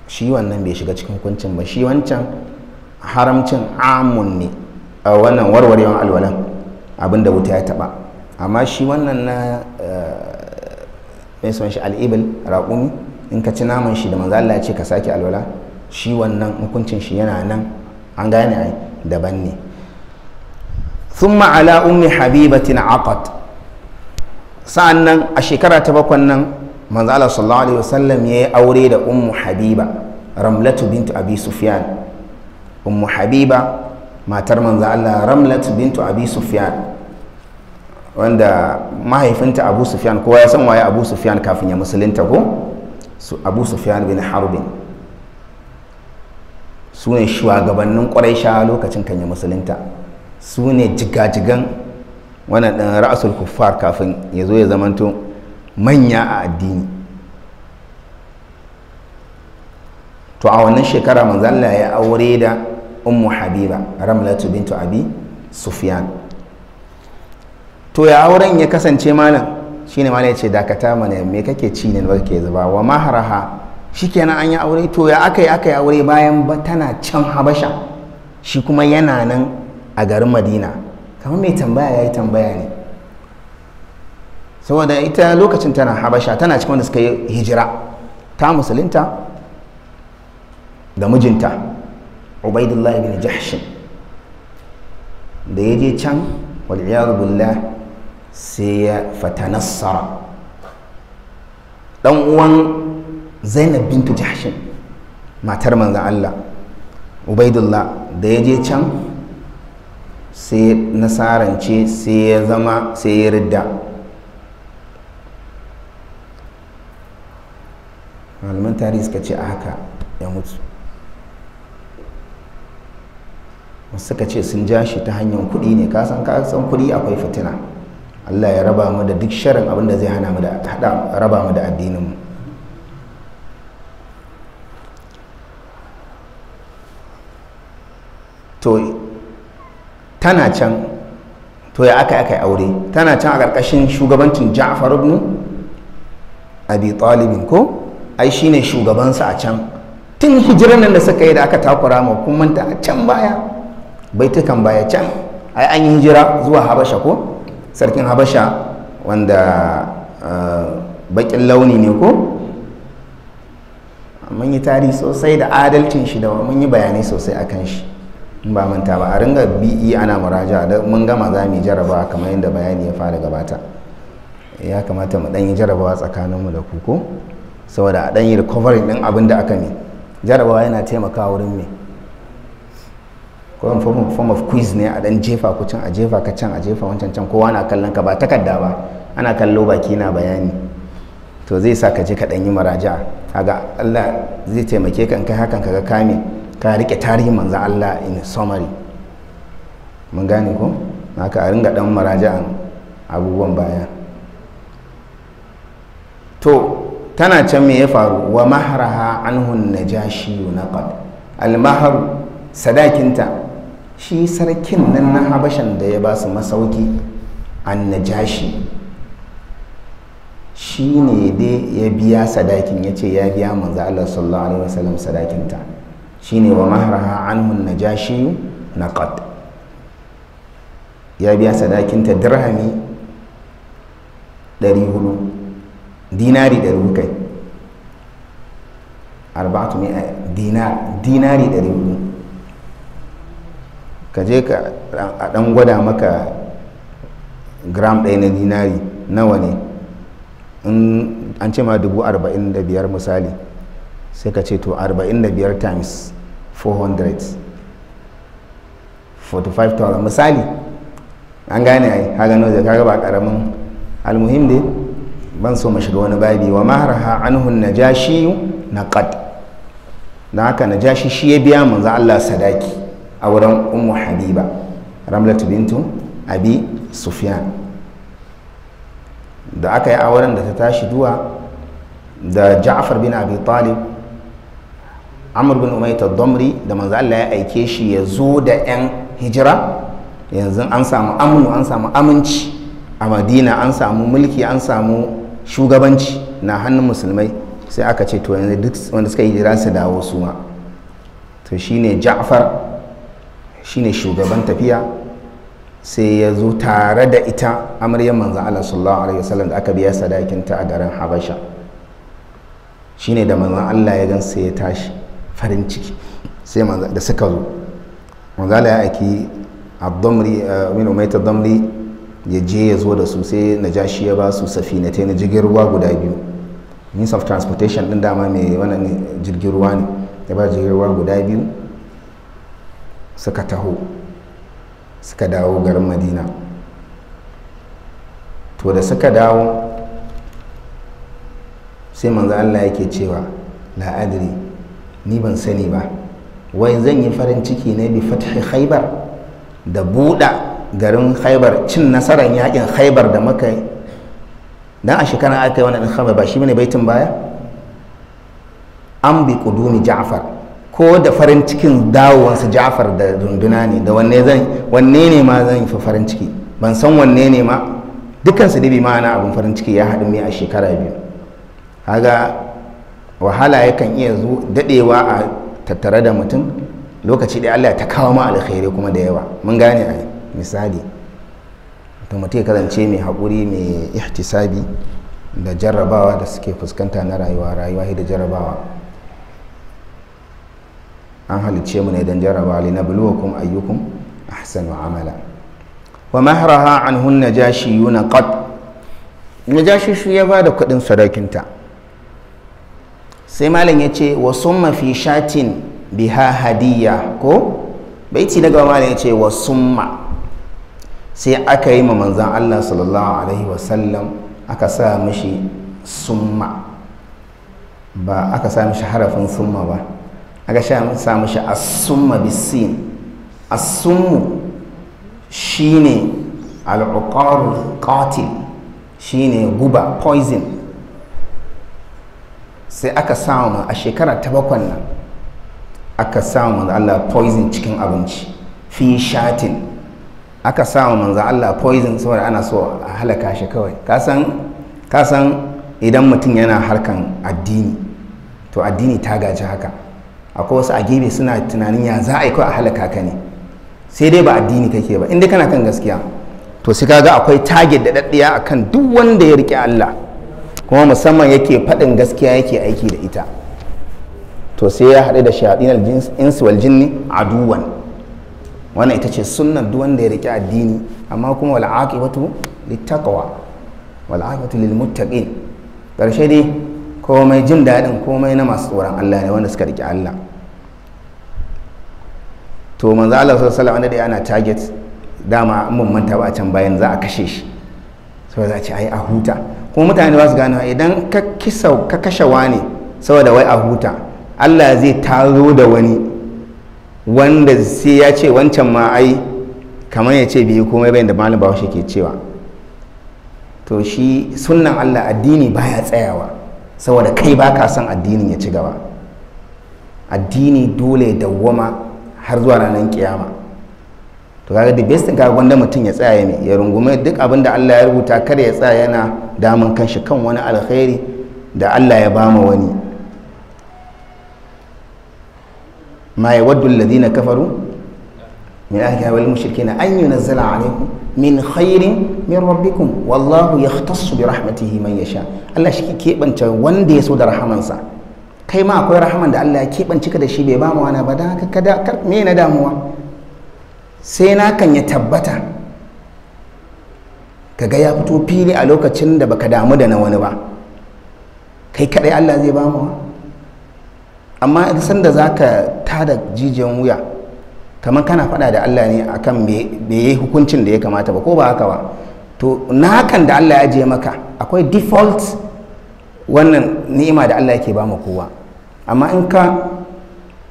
shi wannan bai shiga cikin hukuncin ba. Shi wancan haramcin amun ne a wannan warwarewan alwalan abinda wuta ya taba, amma shi wannan na mai son shi al'ibil, raƙumi, in ka ci naman shi da manzo Allah ya ce ka sake alwala, shi wannan hukuncin shi yana nan, an gane ai, daban ne. Thumma ala ummi habibatin aqad. Sa'annan a shekara ta bakwan nan manzo Allah sallallahu alaihi wasallam ya yi aure da Ummu Habiba, Ramlatu bintu Abi Sufyan. Ummu Habiba matar manzo Allah, Ramlatu bintu Abi Sufyan, wanda mahaifinta Abu Sufyan, kowa ya san waye Abu Sufyan kafin ya musulunta ko? Su Abu Sufyan bin Harbin su ne shugabannin Quraisha lokacin kan ya musulunta, su ne jigajigan wannan ɗin ra'asul kuffar kafin ya zo ya zamanto manya a addini. To a wannan shekara manzo Allah ya aure da Ummu Habiba, Ramlatu bintu Abi Sufyan. To ya auren ya kasance malam? Shine malam ya ce dakata mana, me kake ci ne ba kake zuba wa mahraha. Shikenan an yi aure. To ya aka yi aure bayan ba tana can Habasha, shi kuma yana nan a garin Madina. Kamar mai tambaya ya yi tambaya ne, saboda ita lokacin tana Habasha, tana cikin wanda suka yi hijira, ta musulunta da mijinta Ubaidullahi bin Jahshin. Da ya je can wal'iyadu billah sai ya fatanassara, dan uwan Zainab bintu Jahshin, matar manzon Allah, Ubaidullah, da ya je can sai nasarance, sai ya zama, sai ya ridda. Malaman tarihi suka ce a haka ya mutu. Wasu suka ce sun ja shi ta hanyar kuɗi ne. Ka san kuɗi akwai fitina. Allah ya raba mu da duk sharin abin da zai hana mu da hada raba mu da addinin mu. To tana can, to ya aka yi aure, tana can a ƙarƙashin shugabancin Ja'far ibn Abi Talib ko? Ai shine shugabansa a can tun hijiran nan da suka yi da aka takura ma, kun manta a can baya, baitukan baya can, ai an yi hijira zuwa Habasha ko? Sarkin Habasha wanda baƙin launi ne ko? Mun yi tarihi sosai da adalcin shi, da mun yi bayanai sosai akan shi in ba manta ba. A ringa bi'i ana muraja da mun gama za mu yi jarabawa kamar yadda bayani ya fara gabata. Ya kamata mu dan yi jarabawa tsakaninmu da ku ko? Saboda a dan yi recovery din abin da aka mi. Jarabawa yana taimakawa wurin me? Ko form of quiz ne, a dan jefa ku can, a jefa ka can, a jefa wancan can, kowa na kallon ka, ba takarda ba, ana kallo baki na bayani. To zai sa ka je ka dan yi muraja. Kaga Allah zai taimake ka in kai hakan, kaga kame ka rike tarihin manzon Allah in summary. Mun gane ko? Haka a ringa dan muraja'an abubuwan baya. To tana can me ya faru? Wa mahraha anhu najashi naqad. Al mahru sadakinta Shi sarkin nan na Habashan da ya ba su masauki, Annajashi, shi ne dai ya biya sadakin, ya ce ya biya manzo Allah sallallahu alaihi wasallam sadakinta. Shine wa mahraha anhu Najashi naqad, ya biya sadakinta dirhami 400, dinari 400, kai 400 dinar, dinari 400. Ka je ka a dan gwada maka gram ɗaya na dinari nawa ne. In an ce ma 45,000 misali, sai ka ce to 45 times 400, 45,000 misali. An gane ai. Kaga nawa? Kaga ba karamin. Almuhim dai, ban so mu shiga wani babi. Wa mahraha anhu Najashi naqad. Dan haka Najashi shi ya biya manzo Allah sadaki a wurin Ummu Habiba Ramlatu bintu Abi Sufyan. Da aka yi auren, da ta tashi duwa da Ja'far bin Abi Talib, Amr bin Umayyah ad-Damri, da manzo Allah ya aike shi ya zo da 'yan hijira, yanzu an samu amnu, an samu aminci a Madina, an samu mulki, an samu shugabanci na hannun musulmai, sai aka ce to yanzu duk wanda suka yi hijira su dawo su ma. To shine Ja'far shine shugaban tafiya, sai ya zo tare da ita amaryar manzo Allah sallallahu alaihi wasallam da aka biya sadakinta a garin Habasha. Shine da manzon Allah ya gan sai ya tashi farin ciki. Sai manzo da suka zo, manzo Allah ya aiki Ad-Damri min Umayt Ad-Damri ya je ya zo da su. Sai Najashi ya ba su safinatai na jirgin ruwa guda biyu, means of transportation din dama mai wannan jirgin ruwa ne. Ya ba jirgin ruwa guda biyu, suka taho, suka dawo garin Madina. To da suka dawo, sai manzo Allah yake cewa, "La adri, ni ban sani ba, wai zan yi farin ciki ne bi fathi Khaybar, da buɗa garin Khaybar, cin nasarar yakin Khaybar da muka yi." Dan a shekaran aka yi wannan Khaybar, ba shi bane baitin baya? An bi qudumi Ja'far, ko da farin cikin dawowansa Ja'far da runduna ne, da wanne zan, wanne ne ma zan yi farin ciki? Ban san wanne ne ma. Dukkan su bi ma'ana abin farin ciki ya haɗu mai a shekara 2. Kaga wahala yakan iya zo dadewa a tattare da mutum, lokaci ɗaya Allah ya ta kawo ma alkhairi kuma da yawa. Mun gane ai. Misali, to mutum ya kasance mai haƙuri, mai ihtisabi da jarrabawa da suke fuskanta na rayuwa. Rayuwa da jarrabawa, an halicce mu ne don jarrabawa, linabluwakum ayyukum ahsanu amala. Wa mahraha anhu Najashiyuna qad, Najashi shi ya bada kuɗin sadakinta. Sai malam ya ce wa summa fi shatin biha hadiyya. Ko baiti na gaba, malam ya ce wa summa, sai aka yi ma manzan Allah sallallahu alaihi wasallam, aka sa mishi summa, ba aka sa mishi harafin summa ba, aka sa mishi as-summa bisin. As-summu shine al-uqarul qatil, shine guba, poison. Sai aka samu a shekara ta 7 nan, aka samu manzo Allah poison cikin abinci. Fi shatin, aka samu manzo Allah poison saboda ana so a halaka shi kawai. Ka san idan mutum yana harkan addini, to addini ta gaji haka, akwai wasu a gefe suna tunanin ya za a yi kawai a halaka ka ne. Sai dai ba addini kake ba. Inda kana kan gaskiya, to sai kaga akwai target da daddiya akan duk wanda ya rike Allah, kuma musamman yake faɗin gaskiya, yake aiki da ita, to sai ya haɗu da shayatin insu wal jinni aduwan. Wannan ita ce sunnar duk wanda ya rike addini. Amma kuma wal aqibatu littaqwa, wal aqibatu lil muttaqin. Karshe dai komai jin daɗin komai na masu tsoron Allah ne, wanda suka rike Allah. To manzo Allah sallallahu alaihi wasallam da ana target dama, an ban manta ba a can bayan, za a kashe shi saboda za a ce ai a huta. Kuma mutane ba su gane, idan ka kisa, ka kashe wani saboda wai a huta, Allah zai taro da wani wanda sai ya ce wancan ma ai kamar ya ce bai yi komai bayan da malam Bahaushe ke cewa. To shi sunnan Allah, addini baya tsayawa saboda kai baka son addinin ya ci gaba. Addini dole ya dawwama har zuwa ranar kiyama. To kaga the best thing, kaga gwanda mutum ya tsaya ne ya rungume duk abin da Allah ya rubuta, kar ya tsaya yana damun kanshi kan wani alkhairi da Allah ya bama wani. Ma yawaddu alladhina kafaru min ahli wal mushrikina an yunzala alaykum min khairin min rabbikum wallahu yahtassu bi rahmatihi man yasha. Allah shi ke keɓance wanda ya so da rahamansa. Kai ma akwai rahaman da Allah ya keɓance ka da shi bai ba mu wani ba, dan haka kada me na damuwa, sai na kan ya tabbata kaga ya fito fili a lokacin da baka damu da na wani ba, kai kadai Allah zai ba mu. Amma sanda zaka tada jijiyan wuya kamar kana faɗa da Allah ne akan bai yi hukuncin da ya kamata ba, ko ba haka ba, to na hakan da Allah ya ajiye maka akwai default wannan ni'ima da Allah yake ba mu kowa. Amma in ka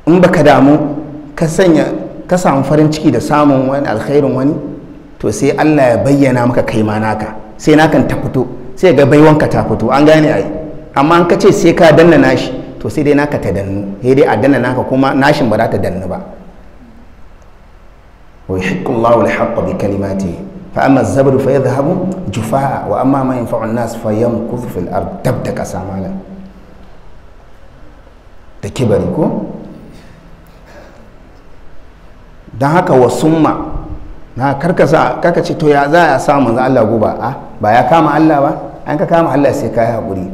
in baka damu ka sanya ka samu farin ciki da samun wani alkhairin wani, to sai Allah ya bayyana maka kai ma naka, sai nakan ta fito, sai ga baiwanka ta fito, an gane ai. Amma in ka ce sai ka danna nashi, to sai dai naka ta dannu, sai dai a danna naka kuma nashin ba za ta dannu ba. Wa yuhiqqu Allahu al-haqqa bi kalimatihi fa amma az-zabru fa yadhhabu jufaa wa amma ma yanfa'u an-nas fa yamkuthu fil ard. Tabda kasa malam da kibari ko. Don haka wasumma na karkasa kaka ce to ya za a sa manzo Allah guba, a ba ya kama Allah ba, an ka kama Allah sai ka yi hakuri.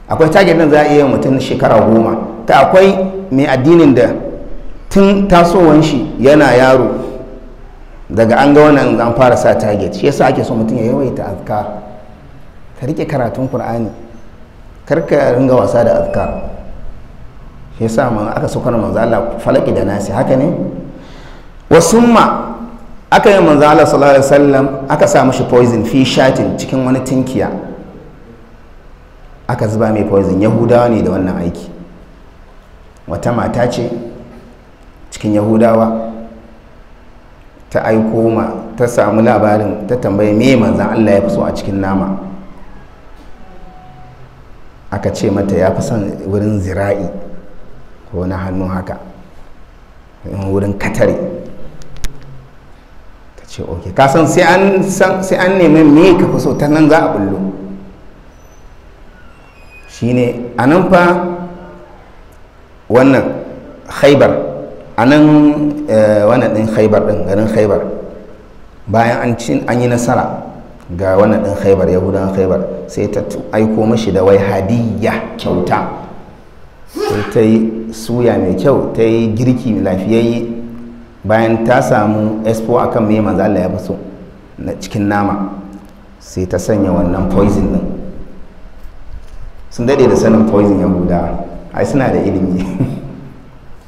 Akwai target din za a iya mutum shekara 10 ta akwai mai addinin da tun tasowan shi yana yaro daga an ga wannan an fara sa target. Shi yasa ake so mutum ya yawaita azkar, ka rike karatun Qur'ani, kar ka ringa wasa da azkar. Shi yasa man aka saukar manzo Allah falaki da nasi, haka ne. Wasumma aka yi manzo Allah sallallahu alaihi wasallam aka sa mashi poison fi shatin, cikin wani tinkiya aka zuba mai poison. Yahudawa ne da wannan aiki. Wata mata ce cikin Yahudawa ta aiko ma, ta samu labarin, ta tambaye me manzon Allah ya fi so a cikin nama. Aka ce mata ya fi son wurin zira'i ko na hannu haka, wurin katare. Ta ce ok, kasan sai an nemi me ka fi so, ta nan za a bullo. Shine a nan fa wannan Khaibar, a nan wannan ɗin Khaibar ɗin, garin Khaibar, bayan an yi nasara ga wannan ɗin Khaibar, Yahudan Khaibar, sai ta aiko mashi da wai hadiyya, kyauta. Sai ta yi suya mai kyau, ta yi girki lafiyayye. Bayan ta samu expo akan me manzo Allah ya fi so na cikin nama, sai ta sanya wannan poison din. Sun dade da sanin poison Yahuda, ai suna da ilimi.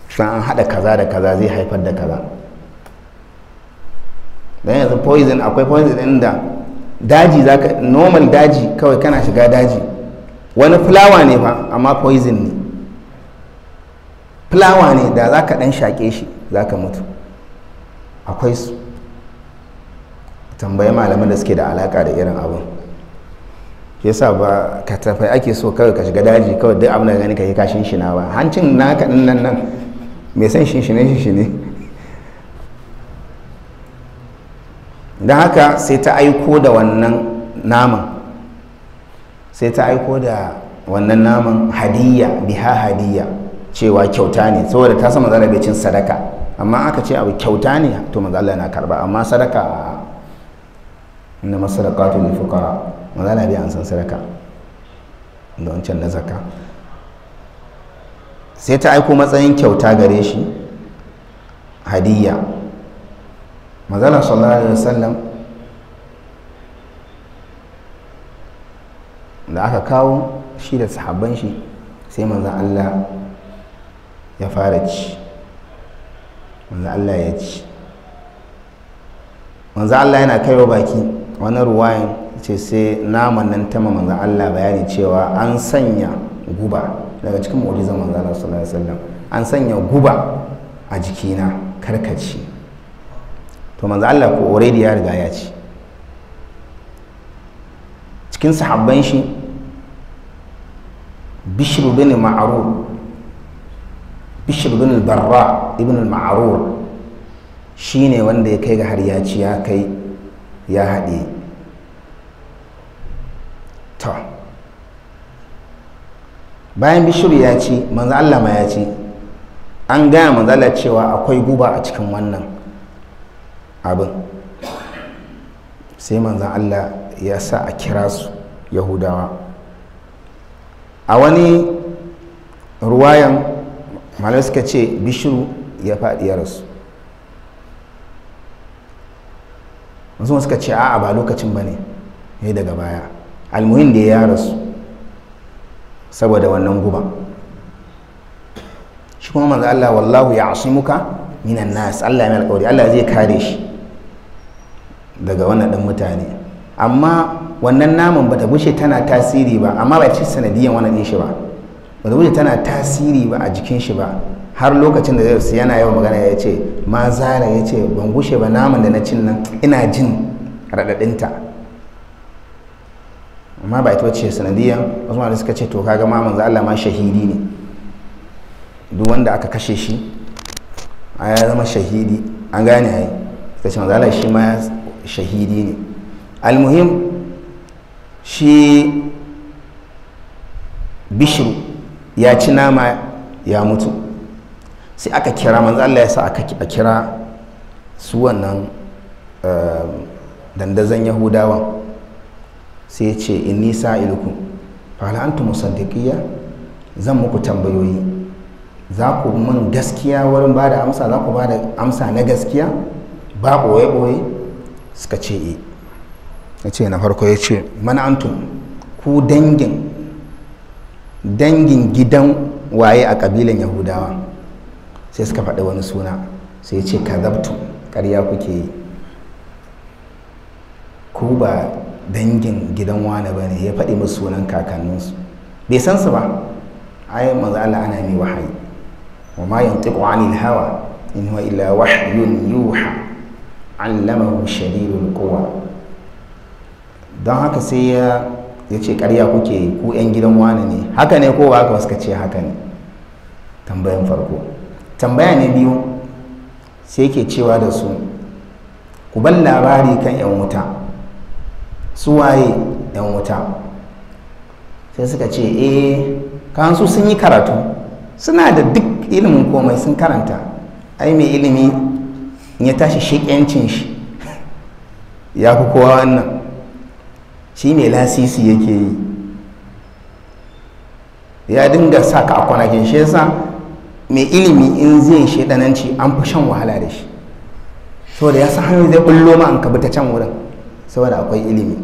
San an hada kaza da kaza zai haifar da kaza. Dan yanzu poison, akwai poison din da daji zaka, normal daji kawai kana shiga daji, wani fulawa ne fa amma poison ne. Fulawa ne da zaka dan shake shi zaka mutu. Akwai su, tambayi malaman da suke da alaka da irin abin. Shi yasa ba ka tafai ake so kawai ka shiga daji kawai duk abin da gani ka yi ka shinshina ba. Hancin naka din nan nan mai son shinshine shinshine. Don haka sai ta aiko da wannan naman, sai ta aiko da wannan naman hadiyya, biha hadiyya, cewa kyauta ne, saboda ta san manzo Allah bai cin sadaka. Amma aka ce abu kyauta ne to manzo Allah yana karba, amma sadaka inna masadaqatu lil fuqara, manzo Allah bai an san sadaka da wancan na zakka. Sai ta aiko matsayin kyauta gare shi hadiyya. Manzo Allah sallallahu alaihi wasallam da aka kawo shi da sahabban shi, sai manzo Allah ya fara ci. Manzo Allah ya ci. Manzo Allah yana kaiwa baki. Wani ruwayan ce sai naman nan ta manzo Allah bayani cewa an sanya guba daga cikin mu'jizan manzo Allah sallallahu alaihi wasallam, an sanya guba a jikina karkaci. To manzo Allah ko already ya riga ya ci. Cikin sahabban shi Bishr bin Ma'rur, Bishr bin al-Barra ibn al-Ma'rur, Shine wanda ya kai ga har ya ci ya kai ya haɗe. To bayan Bishiru ya ci, manzo Allah ma ya ci. An gaya manzo Allah cewa akwai guba a cikin wannan abin. Sai manzo Allah ya sa a kira su Yahudawa. A wani ruwayan malamai suka ce Bishiru ya faɗi ya rasu. Wasu suka ce a'a ba lokacin ba ne, ne daga baya. Almuhim da ya rasu saboda wannan guba. Shi kuma manzo Allah wallahu ya'simuka minan nas, Allah ya mai alƙawari Allah zai kare shi daga wannan ɗin mutane. Amma wannan naman bata bushe tana tasiri ba, amma ba ci sanadiyan wannan ɗin shi ba, bata bushe tana tasiri ba a jikin shi ba har lokacin da zai yana yawan magana ya ce ma zara, ya ce ban gushe ba naman da na cin nan ina jin raɗaɗinta. Amma ba ita bace sanadiyan. Wasu malamai suka ce to kaga ma manzo Allah ma shahidi ne, duk wanda aka kashe shi a ya zama shahidi, an gane ai. Suka ce manzo Allah shi ma shahidi ne. Almuhim shi Bishiru ya ci nama ya mutu. Sai aka kira manzo Allah ya sa aka kira su wannan dandazon Yahudawan. Sai ya ce inni sa'ilukum fa hal antum musaddiqiyya, zan muku tambayoyi, za ku mun gaskiya wurin ba da amsa, za ku ba da amsa na gaskiya ba ɓoye-ɓoye. Suka ce e. Ya ce na farko ya ce man antum, ku dangin gidan waye a ƙabilan Yahudawa? Sai suka faɗi wani suna. Sai ya ce kazabtu, ƙarya kuke yi, ku ba dangin gidan wane ba ne. Ya faɗi musu sunan kakanninsu, bai san su ba. Ai manzo Allah ana mai wahayi, wa ma yantiqu anil hawa in huwa illa wahyun yuha allamahu shadidul quwa. Don haka sai ya ce ƙarya kuke, ku yan gidan wane ne. Haka ne ko ba haka? Suka ce haka ne. Tambayan farko. Tambaya ne biyu, sai yake cewa da su ku ban labari kan yan wuta, su waye yan wuta? Sai suka ce eh, kan su sun yi karatu, suna da duk ilimin komai sun karanta. Ai mai ilimi in ya tashi shekiyancin shi ya fi kowa wannan, shi mai lasisi yake yi, ya dinga sa ka a kwanakin shi. Yasa mai ilimi in zai shedananci an fi shan wahala da shi, saboda ya san hanyar zai bullo ma an ka bi ta can wurin, saboda akwai ilimi.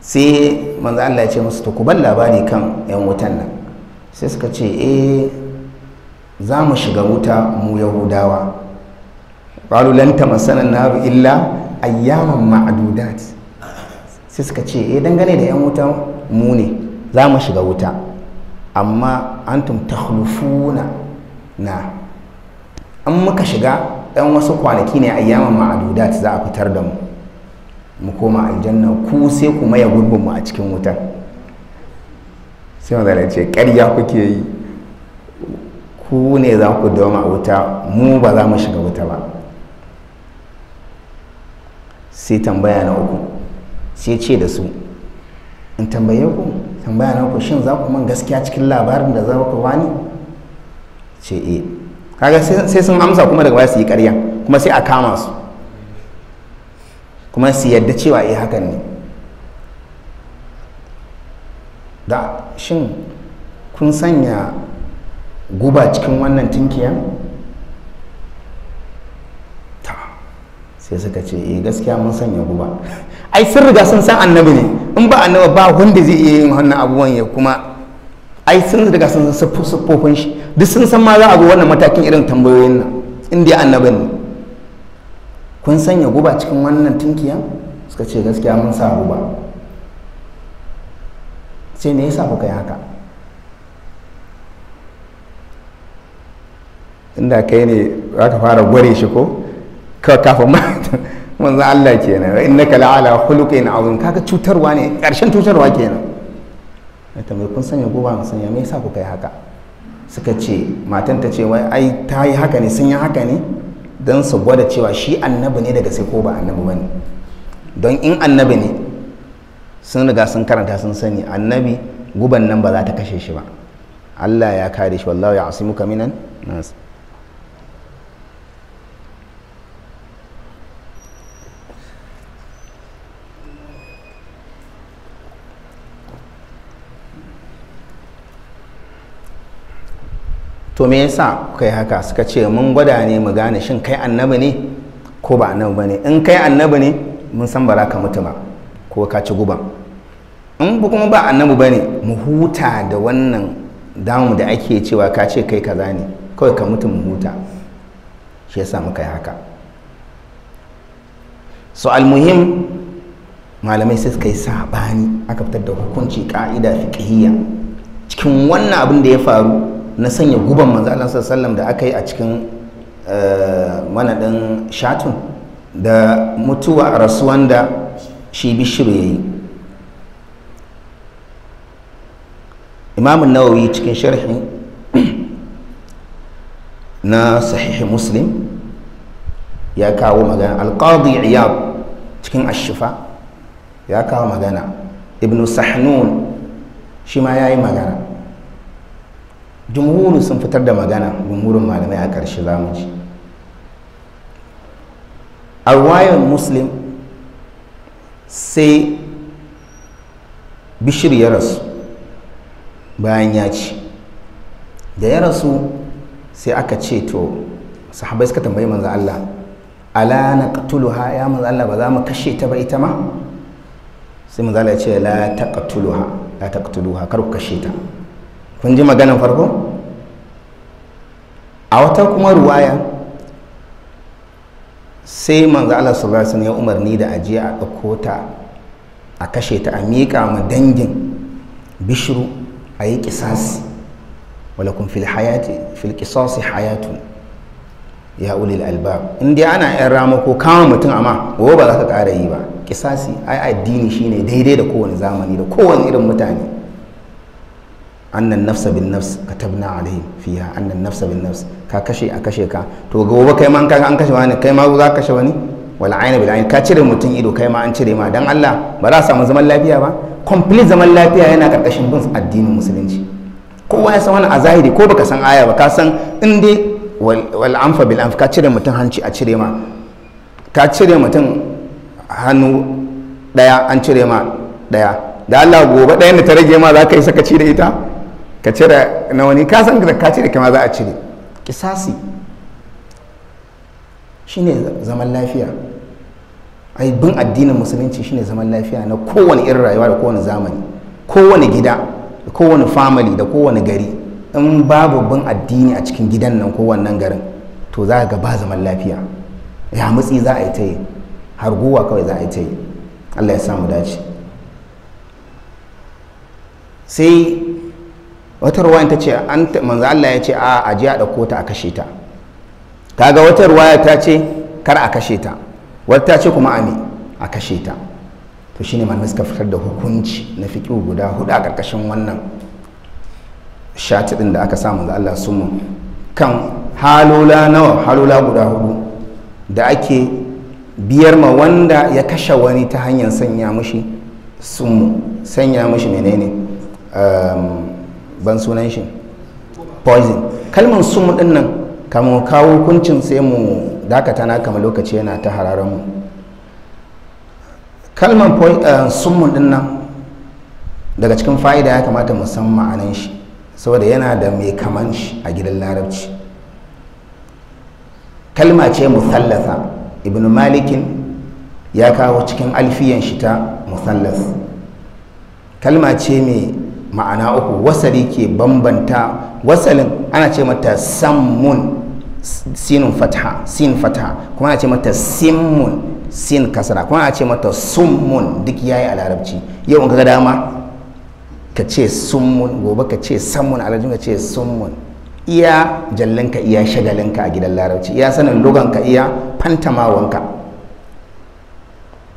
Sai manzo Allah ya ce musu to ku ban labari kan yan wutan nan. Sai suka ce eh, za mu shiga wuta mu Yahudawa. Qalu lan tamassana an-nar illa ayyaman ma'dudat. Sai suka ce eh, dangane da yan wuta mu ne za mu shiga wuta, amma antum takhlufuna na, an muka shiga dan wasu kwanaki ne ayyaman ma'dudat za a fitar da mu, mu koma aljanna, ku sai ku maye gurbin mu a cikin wuta. Sai manzo ce ƙarya kuke yi, ku ne za ku dawoma a wuta, mu ba za mu shiga wuta ba. Sai tambaya na uku, sai ce da su in tambaye ku tambaya na uku, shin za ku man gaskiya cikin labarin da za ku bani? Ce eh. Kaga sai sun amsa kuma daga baya su yi ƙarya, kuma sai a kama su kuma su yadda cewa eh hakan ne. Da shin kun sanya guba cikin wannan tinkiya? Ta sai suka ce eh gaskiya mun sanya guba. Ai sun riga sun san annabi ne, in ba annabi ba wanda zai iya yin wannan abubuwan ya kuma ai sun riga sun san siffofin shi, duk sun san ma za a zo wannan matakin irin tambayoyin nan in dai annabin ne. Kun sanya guba cikin wannan tinkiya? Suka ce gaskiya mun sa guba. Sai me yasa kuka yi haka? Inda kai ne za ka fara gware shi ko kafin manzo Allah kenan, innaka la'ala khuluqin azim. Kaga cutarwa ne, karshen cutarwa kenan. Ta mai kun sanya guba mun sanya, me yasa kuka yi haka? Suka ce matan ta ce wai ai ta yi haka ne, sun yi haka ne Don su gwada cewa shi annabi ne daga sai ko ba annabi ba ne. Don in annabi ne, sun riga sun karanta sun sani annabi guban nan ba za ta kashe shi ba, Allah ya kare shi, wallahu ya asimuka minan nas. To me yasa kuka yi haka? Suka ce mun gwada ne mu gane shin kai annabi ne ko ba annabi ba ne. In kai annabi ne mun san ba za ka mutu ba ko ka ci guban. In kuma ba annabi ba ne, mu huta da wannan damu da ake cewa ka ce kai kaza ne, kawai ka mutu mu huta. Shi yasa muka yi haka. So almuhim, malamai sai suka yi sabani, aka fitar da hukunci ka'ida fiqhiyya cikin wannan abin da ya faru na sanya guban manzo Allah sallallahu alaihi wasallam da aka yi a cikin manadin shatun da mutuwa a rasuwan da shi Bishiru ya yi. Imam Nawawi cikin sharhi na Sahihi Muslim ya kawo magana, Al-Qadi Iyad cikin Ash-Shifa ya kawo magana, Ibn Sahnun shi ma ya yi magana. Jumhuru sun fitar da magana, jumhurin malamai a ƙarshe za mu ji. A ruwayar Muslim sai Bishir ya rasu bayan ya ci. Da ya rasu sai aka ce to sahabbai suka tambayi manzo Allah, ala naqtuluha ya manzo Allah, ba za mu kashe ta ba ita ma? Sai manzo Allah ya ce la taqtuluha, la taqtuluha, kar ku kashe ta. Kun ji maganar farko? A wata kuma ruwaya sai manzo Allah sallallahu alaihi wasallam ya umarni da ajiya a ɗauko ta a kashe ta, a miƙa ma dangin Bishiru a yi ƙisasi. Walakum fil hayati fil qisasi hayatun ya ulil albab. In dai ana yan rama ko kama mutum amma gobe ba za ka ƙara yi ba. Ƙisasi ai addini shine daidai da kowane zamani da kowane irin mutane. Annan nafsa bin nafs katabna alaihim fiha annan nafsa bin nafs, ka kashe a kashe ka, to gobe kai ma an kashe wani, kai ma za ka kashe wani. Wal ayna bil ayn, ka cire mutum ido kai ma an cire ma. Dan Allah ba za a samu zaman lafiya ba. Complete zaman lafiya yana karkashin bin addinin musulunci. Kowa ya san wani a zahiri, ko baka san aya ba ka san in dai wal anfa bil anf, ka cire mutum hanci a cire ma, ka cire mutum hannu daya an cire ma daya. Da Allah gobe ɗayan da ta rage ma za ka yi sakaci da ita ka cire na wani, ka san da ka cire kama za a cire. Kisasi shine zaman lafiya. Ai bin addinin musulunci shine zaman lafiya na kowane irin rayuwa da kowane zamani, kowane gida, da kowane family, da kowane gari. In babu bin addini a cikin gidan nan ko wannan garin, to za ga ba zaman lafiya. Ya mutsi za a yi ta yi, harguwa kawai za a yi ta yi. Allah ya samu dace. Sai wata ruwaya ta ce manzo Allah ya ce a aje a ɗauko ta a kashe ta. Kaga wata ruwaya ta ce kar a kashe ta, wata ta ce kuma ame a kashe ta. To shine malamai suka fitar da hukunci na fiqh guda hudu a karkashin wannan shatidin da aka sa manzo Allah sumu kan halola nawa, halola guda hudu da ake biyar ma wanda ya kashe wani ta hanyar sanya mushi sumu, sanya mushi menene, ban sunan shi poison. Kalmar sumu din nan kamar kawo hukuncin sai mu dakata na kama lokaci yana ta hararen mu. Kalmar sumun din nan daga cikin fa'ida ya kamata mu san ma'anan shi, saboda yana da mai kaman shi a gidan larabci. Kalma ce musallatha. Ibn Malikin ya kawo cikin alfiyan shi ta musallas. Kalma ce mai ma'ana uku, wasali ke bambanta. Wasalin ana ce mata sammun, sinun fatha, sin fatha, kuma ana ce mata simmun, sin kasra, kuma ana ce mata summun. Duk yayi a larabci. Yau in ka ga dama ka ce summun, gobe ka ce sammun, a larabci ka ce summun. Iya jallinka, iya shagalinka a gidan larabci, iya sanin luganka, iya fantamawanka.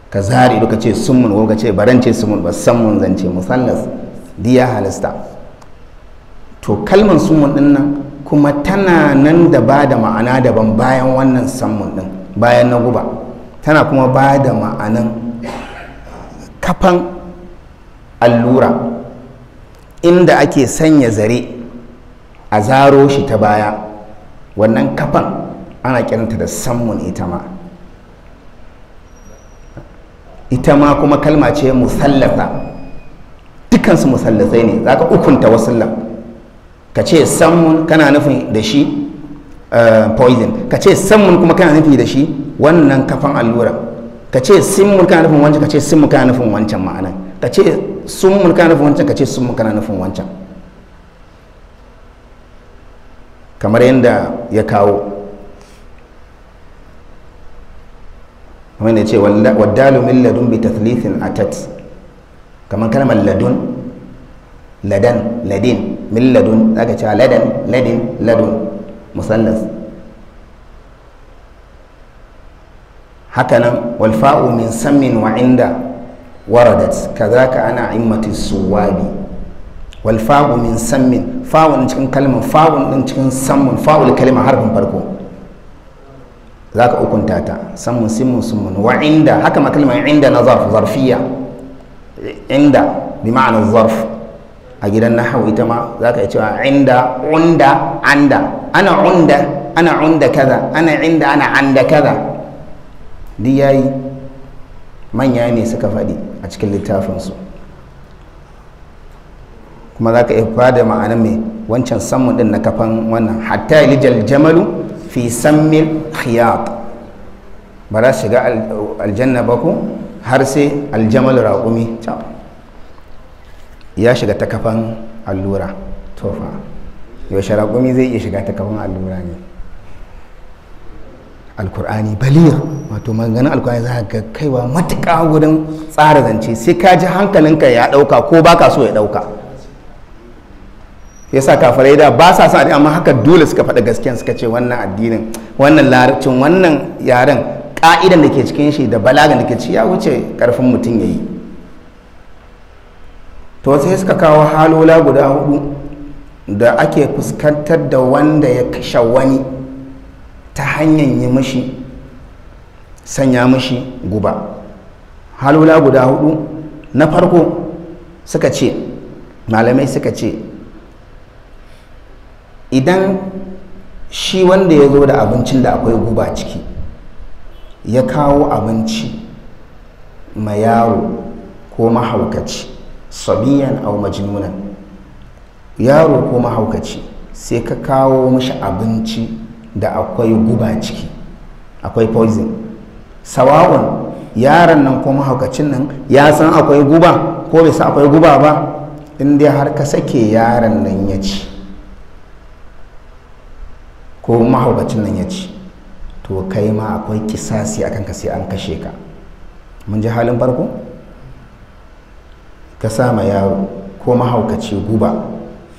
Ka zare ka ce summun, gobe ka ce baran ce summun ba, sammun zan ce, musallas diya halasta. To kalman summun din nan Kuma tana nan da ba da ma'ana daban bayan wannan sammun din, bayan na guba, tana kuma ba da ma'anan kafan allura inda ake sanya zare a zaro shi ta baya. Wannan kafan ana kiranta da sammun ita ma. Ita ma kuma kalma ce musallafa, dukansu musallasai ne. Za ka ukunta wasullan, ka ce sammun kana nufin da shi poison, ka ce sammun kuma kana nufi da shi wannan kafan allura, ka ce simmun kana nufin wancan, ka ce simmun kana nufin wancan ma'anan, ka ce summun kana nufin wancan, ka ce summun kana nufin wancan, kamar yadda ya kawo. Kamar yadda ya ce waddalu min ladun bi tathlithin atat, kamar kalmar ladun, ladan, ladin, min ladun, zaka ce ladan, ladin, ladun, musallas. Hakanan walfa'u min sammin wa inda waradat kazaka ana immati suwabi. Walfa'u min sammin, fa'un cikin kalmar, fa'un din cikin sammun, fa'ul kalma harfin farko zaka ukunta ta, sammun, simmun, summun. Wa inda, haka ma kalmar inda na zarf, zarfiya, inda bi ma'anar zarf a gidan nahawu, ita ma zaka iya cewa inda, unda, anda, ana unda, ana unda kaza, ana inda, ana anda kaza, duk yayi. Manya ne suka faɗi a cikin littafinsu. Kuma za ka iya bada ma'ana mai wancan sammun ɗin na kafan wannan, hatta yalijal jamalu fi sammil khiyat, ba za su shiga aljanna ba ko har sai aljamal raƙumi ya shiga ta kafan allura. Tofa, yaushe raƙumi zai iya shiga ta kafan allura ne? Alkur'ani balir, wato maganganun alkur'ani za ka kaiwa matuƙa wurin tsara zance, sai ka ji hankalinka ya ɗauka ko ba ka so ya ɗauka. Yasa kafirai da ba sa son, amma haka dole suka faɗi gaskiyan, suka ce wannan addinin, wannan larabcin, wannan yaren, ƙa'idan da ke cikin shi da balagan da ke ci ya wuce ƙarfin mutum ya yi. To sai suka kawo halola guda hudu da ake fuskantar da wanda ya kashe wani ta hanyar yi mishi, sanya mishi guba. Halola guda hudu. Na farko suka ce, malamai suka ce, idan shi wanda ya zo da abincin da akwai guba ciki ya kawo abinci ma yaro ko mahaukaci, sabiyan au majnunan, yaro ko mahaukaci, sai ka kawo mishi abinci da akwai guba ciki, akwai poison, sawa'un yaron nan ko mahaukacin nan ya san akwai guba ko bai san akwai guba ba, in dai har ka sake yaron nan ya ci ko mahaukacin nan ya ci, to kai ma akwai kisasi akan ka, sai an kashe ka. Mun ji halin farko, ka sa ma yaro ko mahaukaci guba,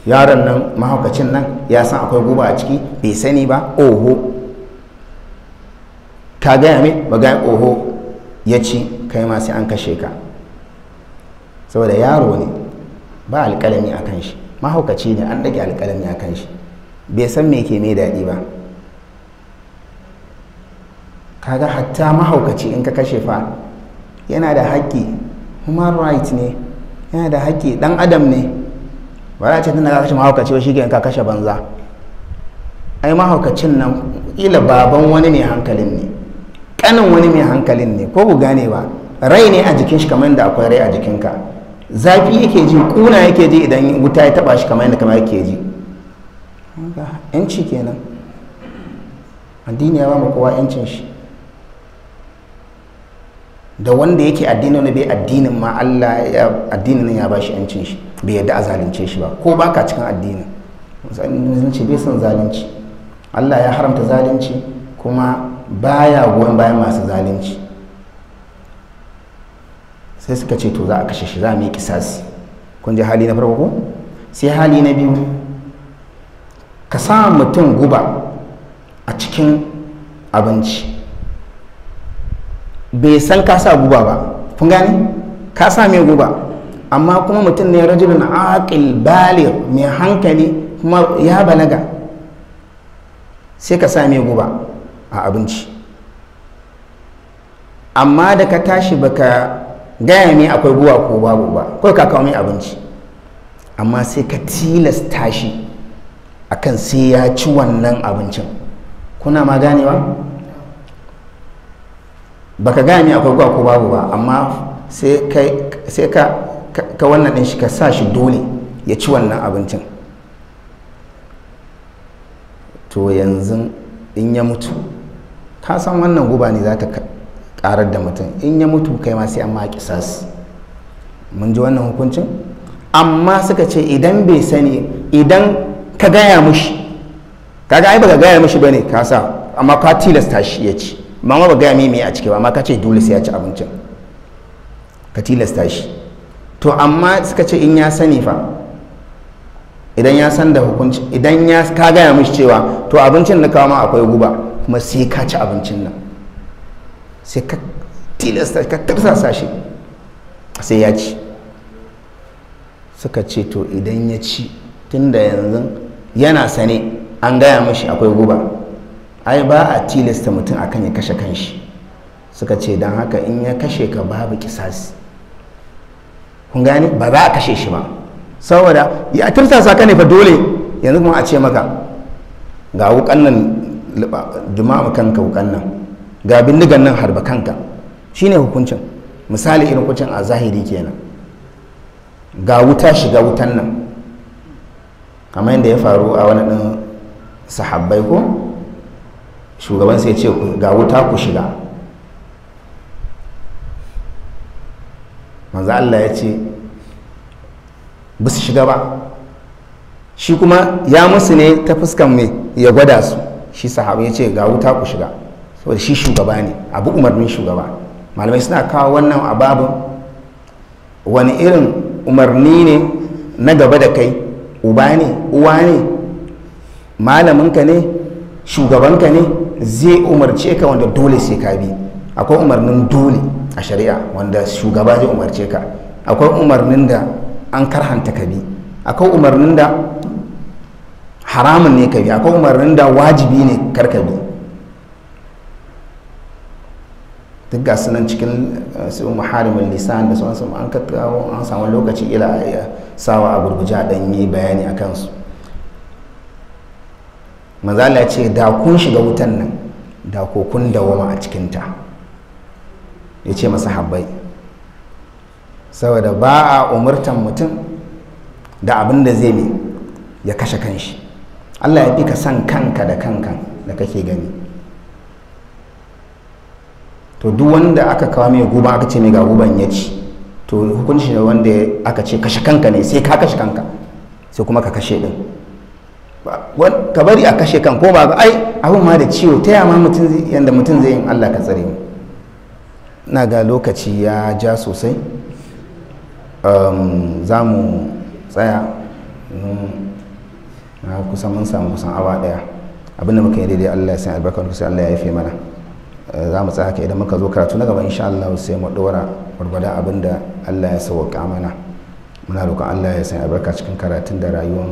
yaron nan mahaukacin nan ya san akwai guba a ciki, bai sani ba, oho, ka gaya mai ba gaya, oho, ya ci, kai ma sai an kashe ka. Saboda yaro ne ba alƙalami a kan shi, mahaukaci ne an ɗage alƙalami a kan shi, bai san me ke mai daɗi ba. Kaga hatta mahaukaci in ka kashe fa yana da haƙƙi, human right ne, yana da haƙƙi, ɗan adam ne. Ba za a ce tana kashe mahaukaci ba shi ka kashe banza. Ai mahaukacin nan ƙila baban wani mai hankalin ne, ƙanin wani mai hankalin ne, ko ku gane ba, rai ne a jikin shi kamar yadda akwai rai a jikinka. Zafi yake ji, ƙuna yake ji idan wuta ya taɓa shi kamar yadda kamar yake ji. Yanci kenan, addini ya ba mu kowa yancin shi, da wanda yake addini wanda bai addinin ma Allah ya addinin ya ba shi yancin shi, bai yadda a zalunce shi ba, ko baka cikin addinin. Musulunci bai son zalunci, Allah ya haramta zalunci kuma baya goyon bayan masu zalunci. Sai suka ce to za a kashe shi, za mu yi kisasi. Kun ji hali na farko ko? Sai hali na biyu, ka sa mutum guba a cikin abinci, bai san ka sa guba ba, kun gane? Ka sa mai guba, amma kuma mutum ne rajulun aqil baligh, mai hankali kuma ya balaga, Sai ka sa mai guba a abinci, amma da ka tashi baka gaya mai akwai guba ko babu ba, kawai ka kawo mai abinci, amma sai ka tilasta shi akan sai ya ci wannan abincin. Kuna ma ganewa? Baka gaya mai akwai guba ko babu ba, amma sai ka wannan din shi, ka sa shi dole ya ci wannan abincin. To yanzu in ya mutu, ka san wannan guba ne za ta karar da mutum. In ya mutu kai ma sai an ma kisas. Mun ji wannan hukuncin? Amma suka ce idan bai sani, idan ka gaya mushi, kaga ai baka gaya mushi bane ka sa, amma ka tilasta shi ya ci, amma ba gaya mai a ciki ba, amma ka ce dole sai ya ci abincin, ka tilasta shi. To amma suka ce in ya sani fa, idan ya san da hukunci, idan ya ka gaya mishi cewa to abincin na kawo ma akwai guba, kuma sai ka ci abincin nan, sai ka tilasta, ka tarsasa shi sai ya ci. Suka ce to idan ya ci, tunda yanzu yana sane an gaya mishi akwai guba, ai ba a tilasta mutum akan ya kashe kanshi. Suka ce don haka in ya kashe ka babu kisasi. Kun gane? Ba za a kashe shi ba, saboda ya tursasa ka ne fa dole. Yanzu kuma a ce maka ga wukan nan dumama kanka, wukan nan ga bindigan nan harba kanka, shine hukuncin. Misali irin hukuncin a zahiri kenan, ga wuta shiga wutan nan, kamar yadda ya faru a wani ɗin sahabbai ko shugaban sai ce ga wuta ku shiga. Manzo Allah ya ce ba su shiga ba, shi kuma ya musu ne ta fuskan mai ya gwada su. Shi sahabi ya ce ga wuta ku shiga, saboda shi shugaba ne, abu umarnin shugaba. Malamai suna kawo wannan ababin wani irin umarni ne na gaba da kai, uba ne, uwa ne, malaminka ne, shugabanka ne, zai umarce ka wanda dole sai ka bi. Akwai umarnin dole a shari'a wanda shugaba zai umarce ka, akwai umarnin da an karhanta ka bi, akwai umarnin da haramun ne ka bi, akwai umarnin da wajibi ne kar ka bi. Duk ga sunan cikin su muharimin lisan da sauransu, an kawo an samu lokaci ila sawa a gurguje a ɗan yi bayani a kansu. Manzo ce da kun shiga wutan nan da ko kun dawama a cikinta, ya ce masa habbai, saboda ba a umurtan mutum da abin da zai ne ya kashe kanshi. Allah ya fi ka san kanka da kanka da kake gani. To duk wanda aka kawo mai guba aka ce mai ga guban ya ci, to hukunci ne wanda aka ce kashe kanka ne, sai ka kashe kanka, sai kuma ka kashe din. Ka bari a kashe kan ko ba ai abin ma da ciwo ta yama mutum yanda mutum zai yin. Allah ka tsare mu. Na ga lokaci ya ja sosai, za mu tsaya na kusan mun samu kusan awa daya. Abinda muka yi daidai Allah ya san albarka, kusa Allah ya yafe mana. Za mu tsaya haka, idan muka zo karatu na gaba insha Allah sai mu dora gwargwadon abinda Allah ya sauka mana. Muna roƙon Allah ya san albarka cikin karatun da rayuwar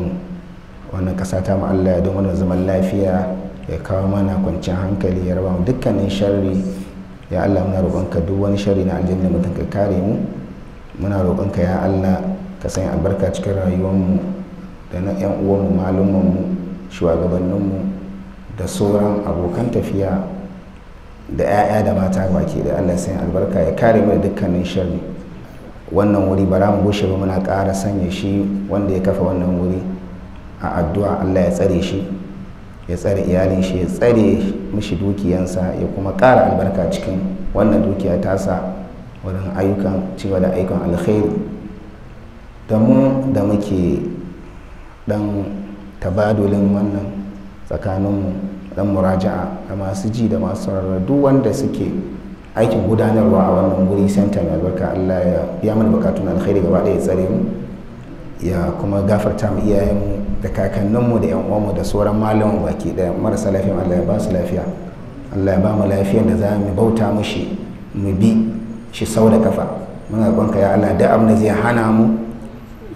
wannan ƙasa ta mu. Allah ya don wannan zaman lafiya, ya kawo mana kwanciyar hankali, ya raba mu dukkanin sharri. Ya Allah muna roƙonka duk wani sharri na aljanna mutum ka kare mu. Muna roƙonka ya Allah ka sanya albarka cikin rayuwarmu da na 'yan uwanmu, malumanmu, shugabanninmu da sauran abokan tafiya da 'ya'ya da mata baki da. Allah ya sanya albarka ya kare mu da dukkanin sharri. Wannan wuri bara mu gushe ba, muna ƙara sanya shi wanda ya kafa wannan wuri a addu'a. Allah ya tsare shi, ya tsare iyalin shi, ya tsare mishi dukiyansa, ya kuma ƙara albarka cikin wannan dukiya tasa wurin ayyukan cewa da ayyukan alkhairi. Da mu da muke dan tabadulin wannan tsakaninmu, dan muraja'a da masu ji da masu sauraro, duk wanda suke aikin gudanarwa a wannan guri center mai albarka, Allah ya biya mana bukatun alkhairi gaba ɗaya, ya tsare mu, ya kuma gafarta mu iyayenmu da kakanninmu da yan uwanmu da sauran malaman baki daya. Marasa lafiya Allah ya ba su lafiya, Allah ya ba mu lafiyar da za mu bauta mushi, mu bi shi sau da kafa. Muna roƙonka ya Allah, da abin da zai hana mu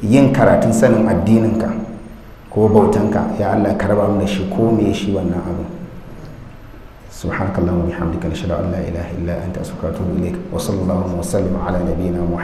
yin karatun sanin addininka ko bautanka, ya Allah ka raba mu da shi, ko me shi wannan abu. Subhanakallahumma bihamdika, nashhadu an la ilaha illa anta, astaghfiruka wa atubu ilaik, wa sallallahu wa sallim ala nabiyyina Muhammad.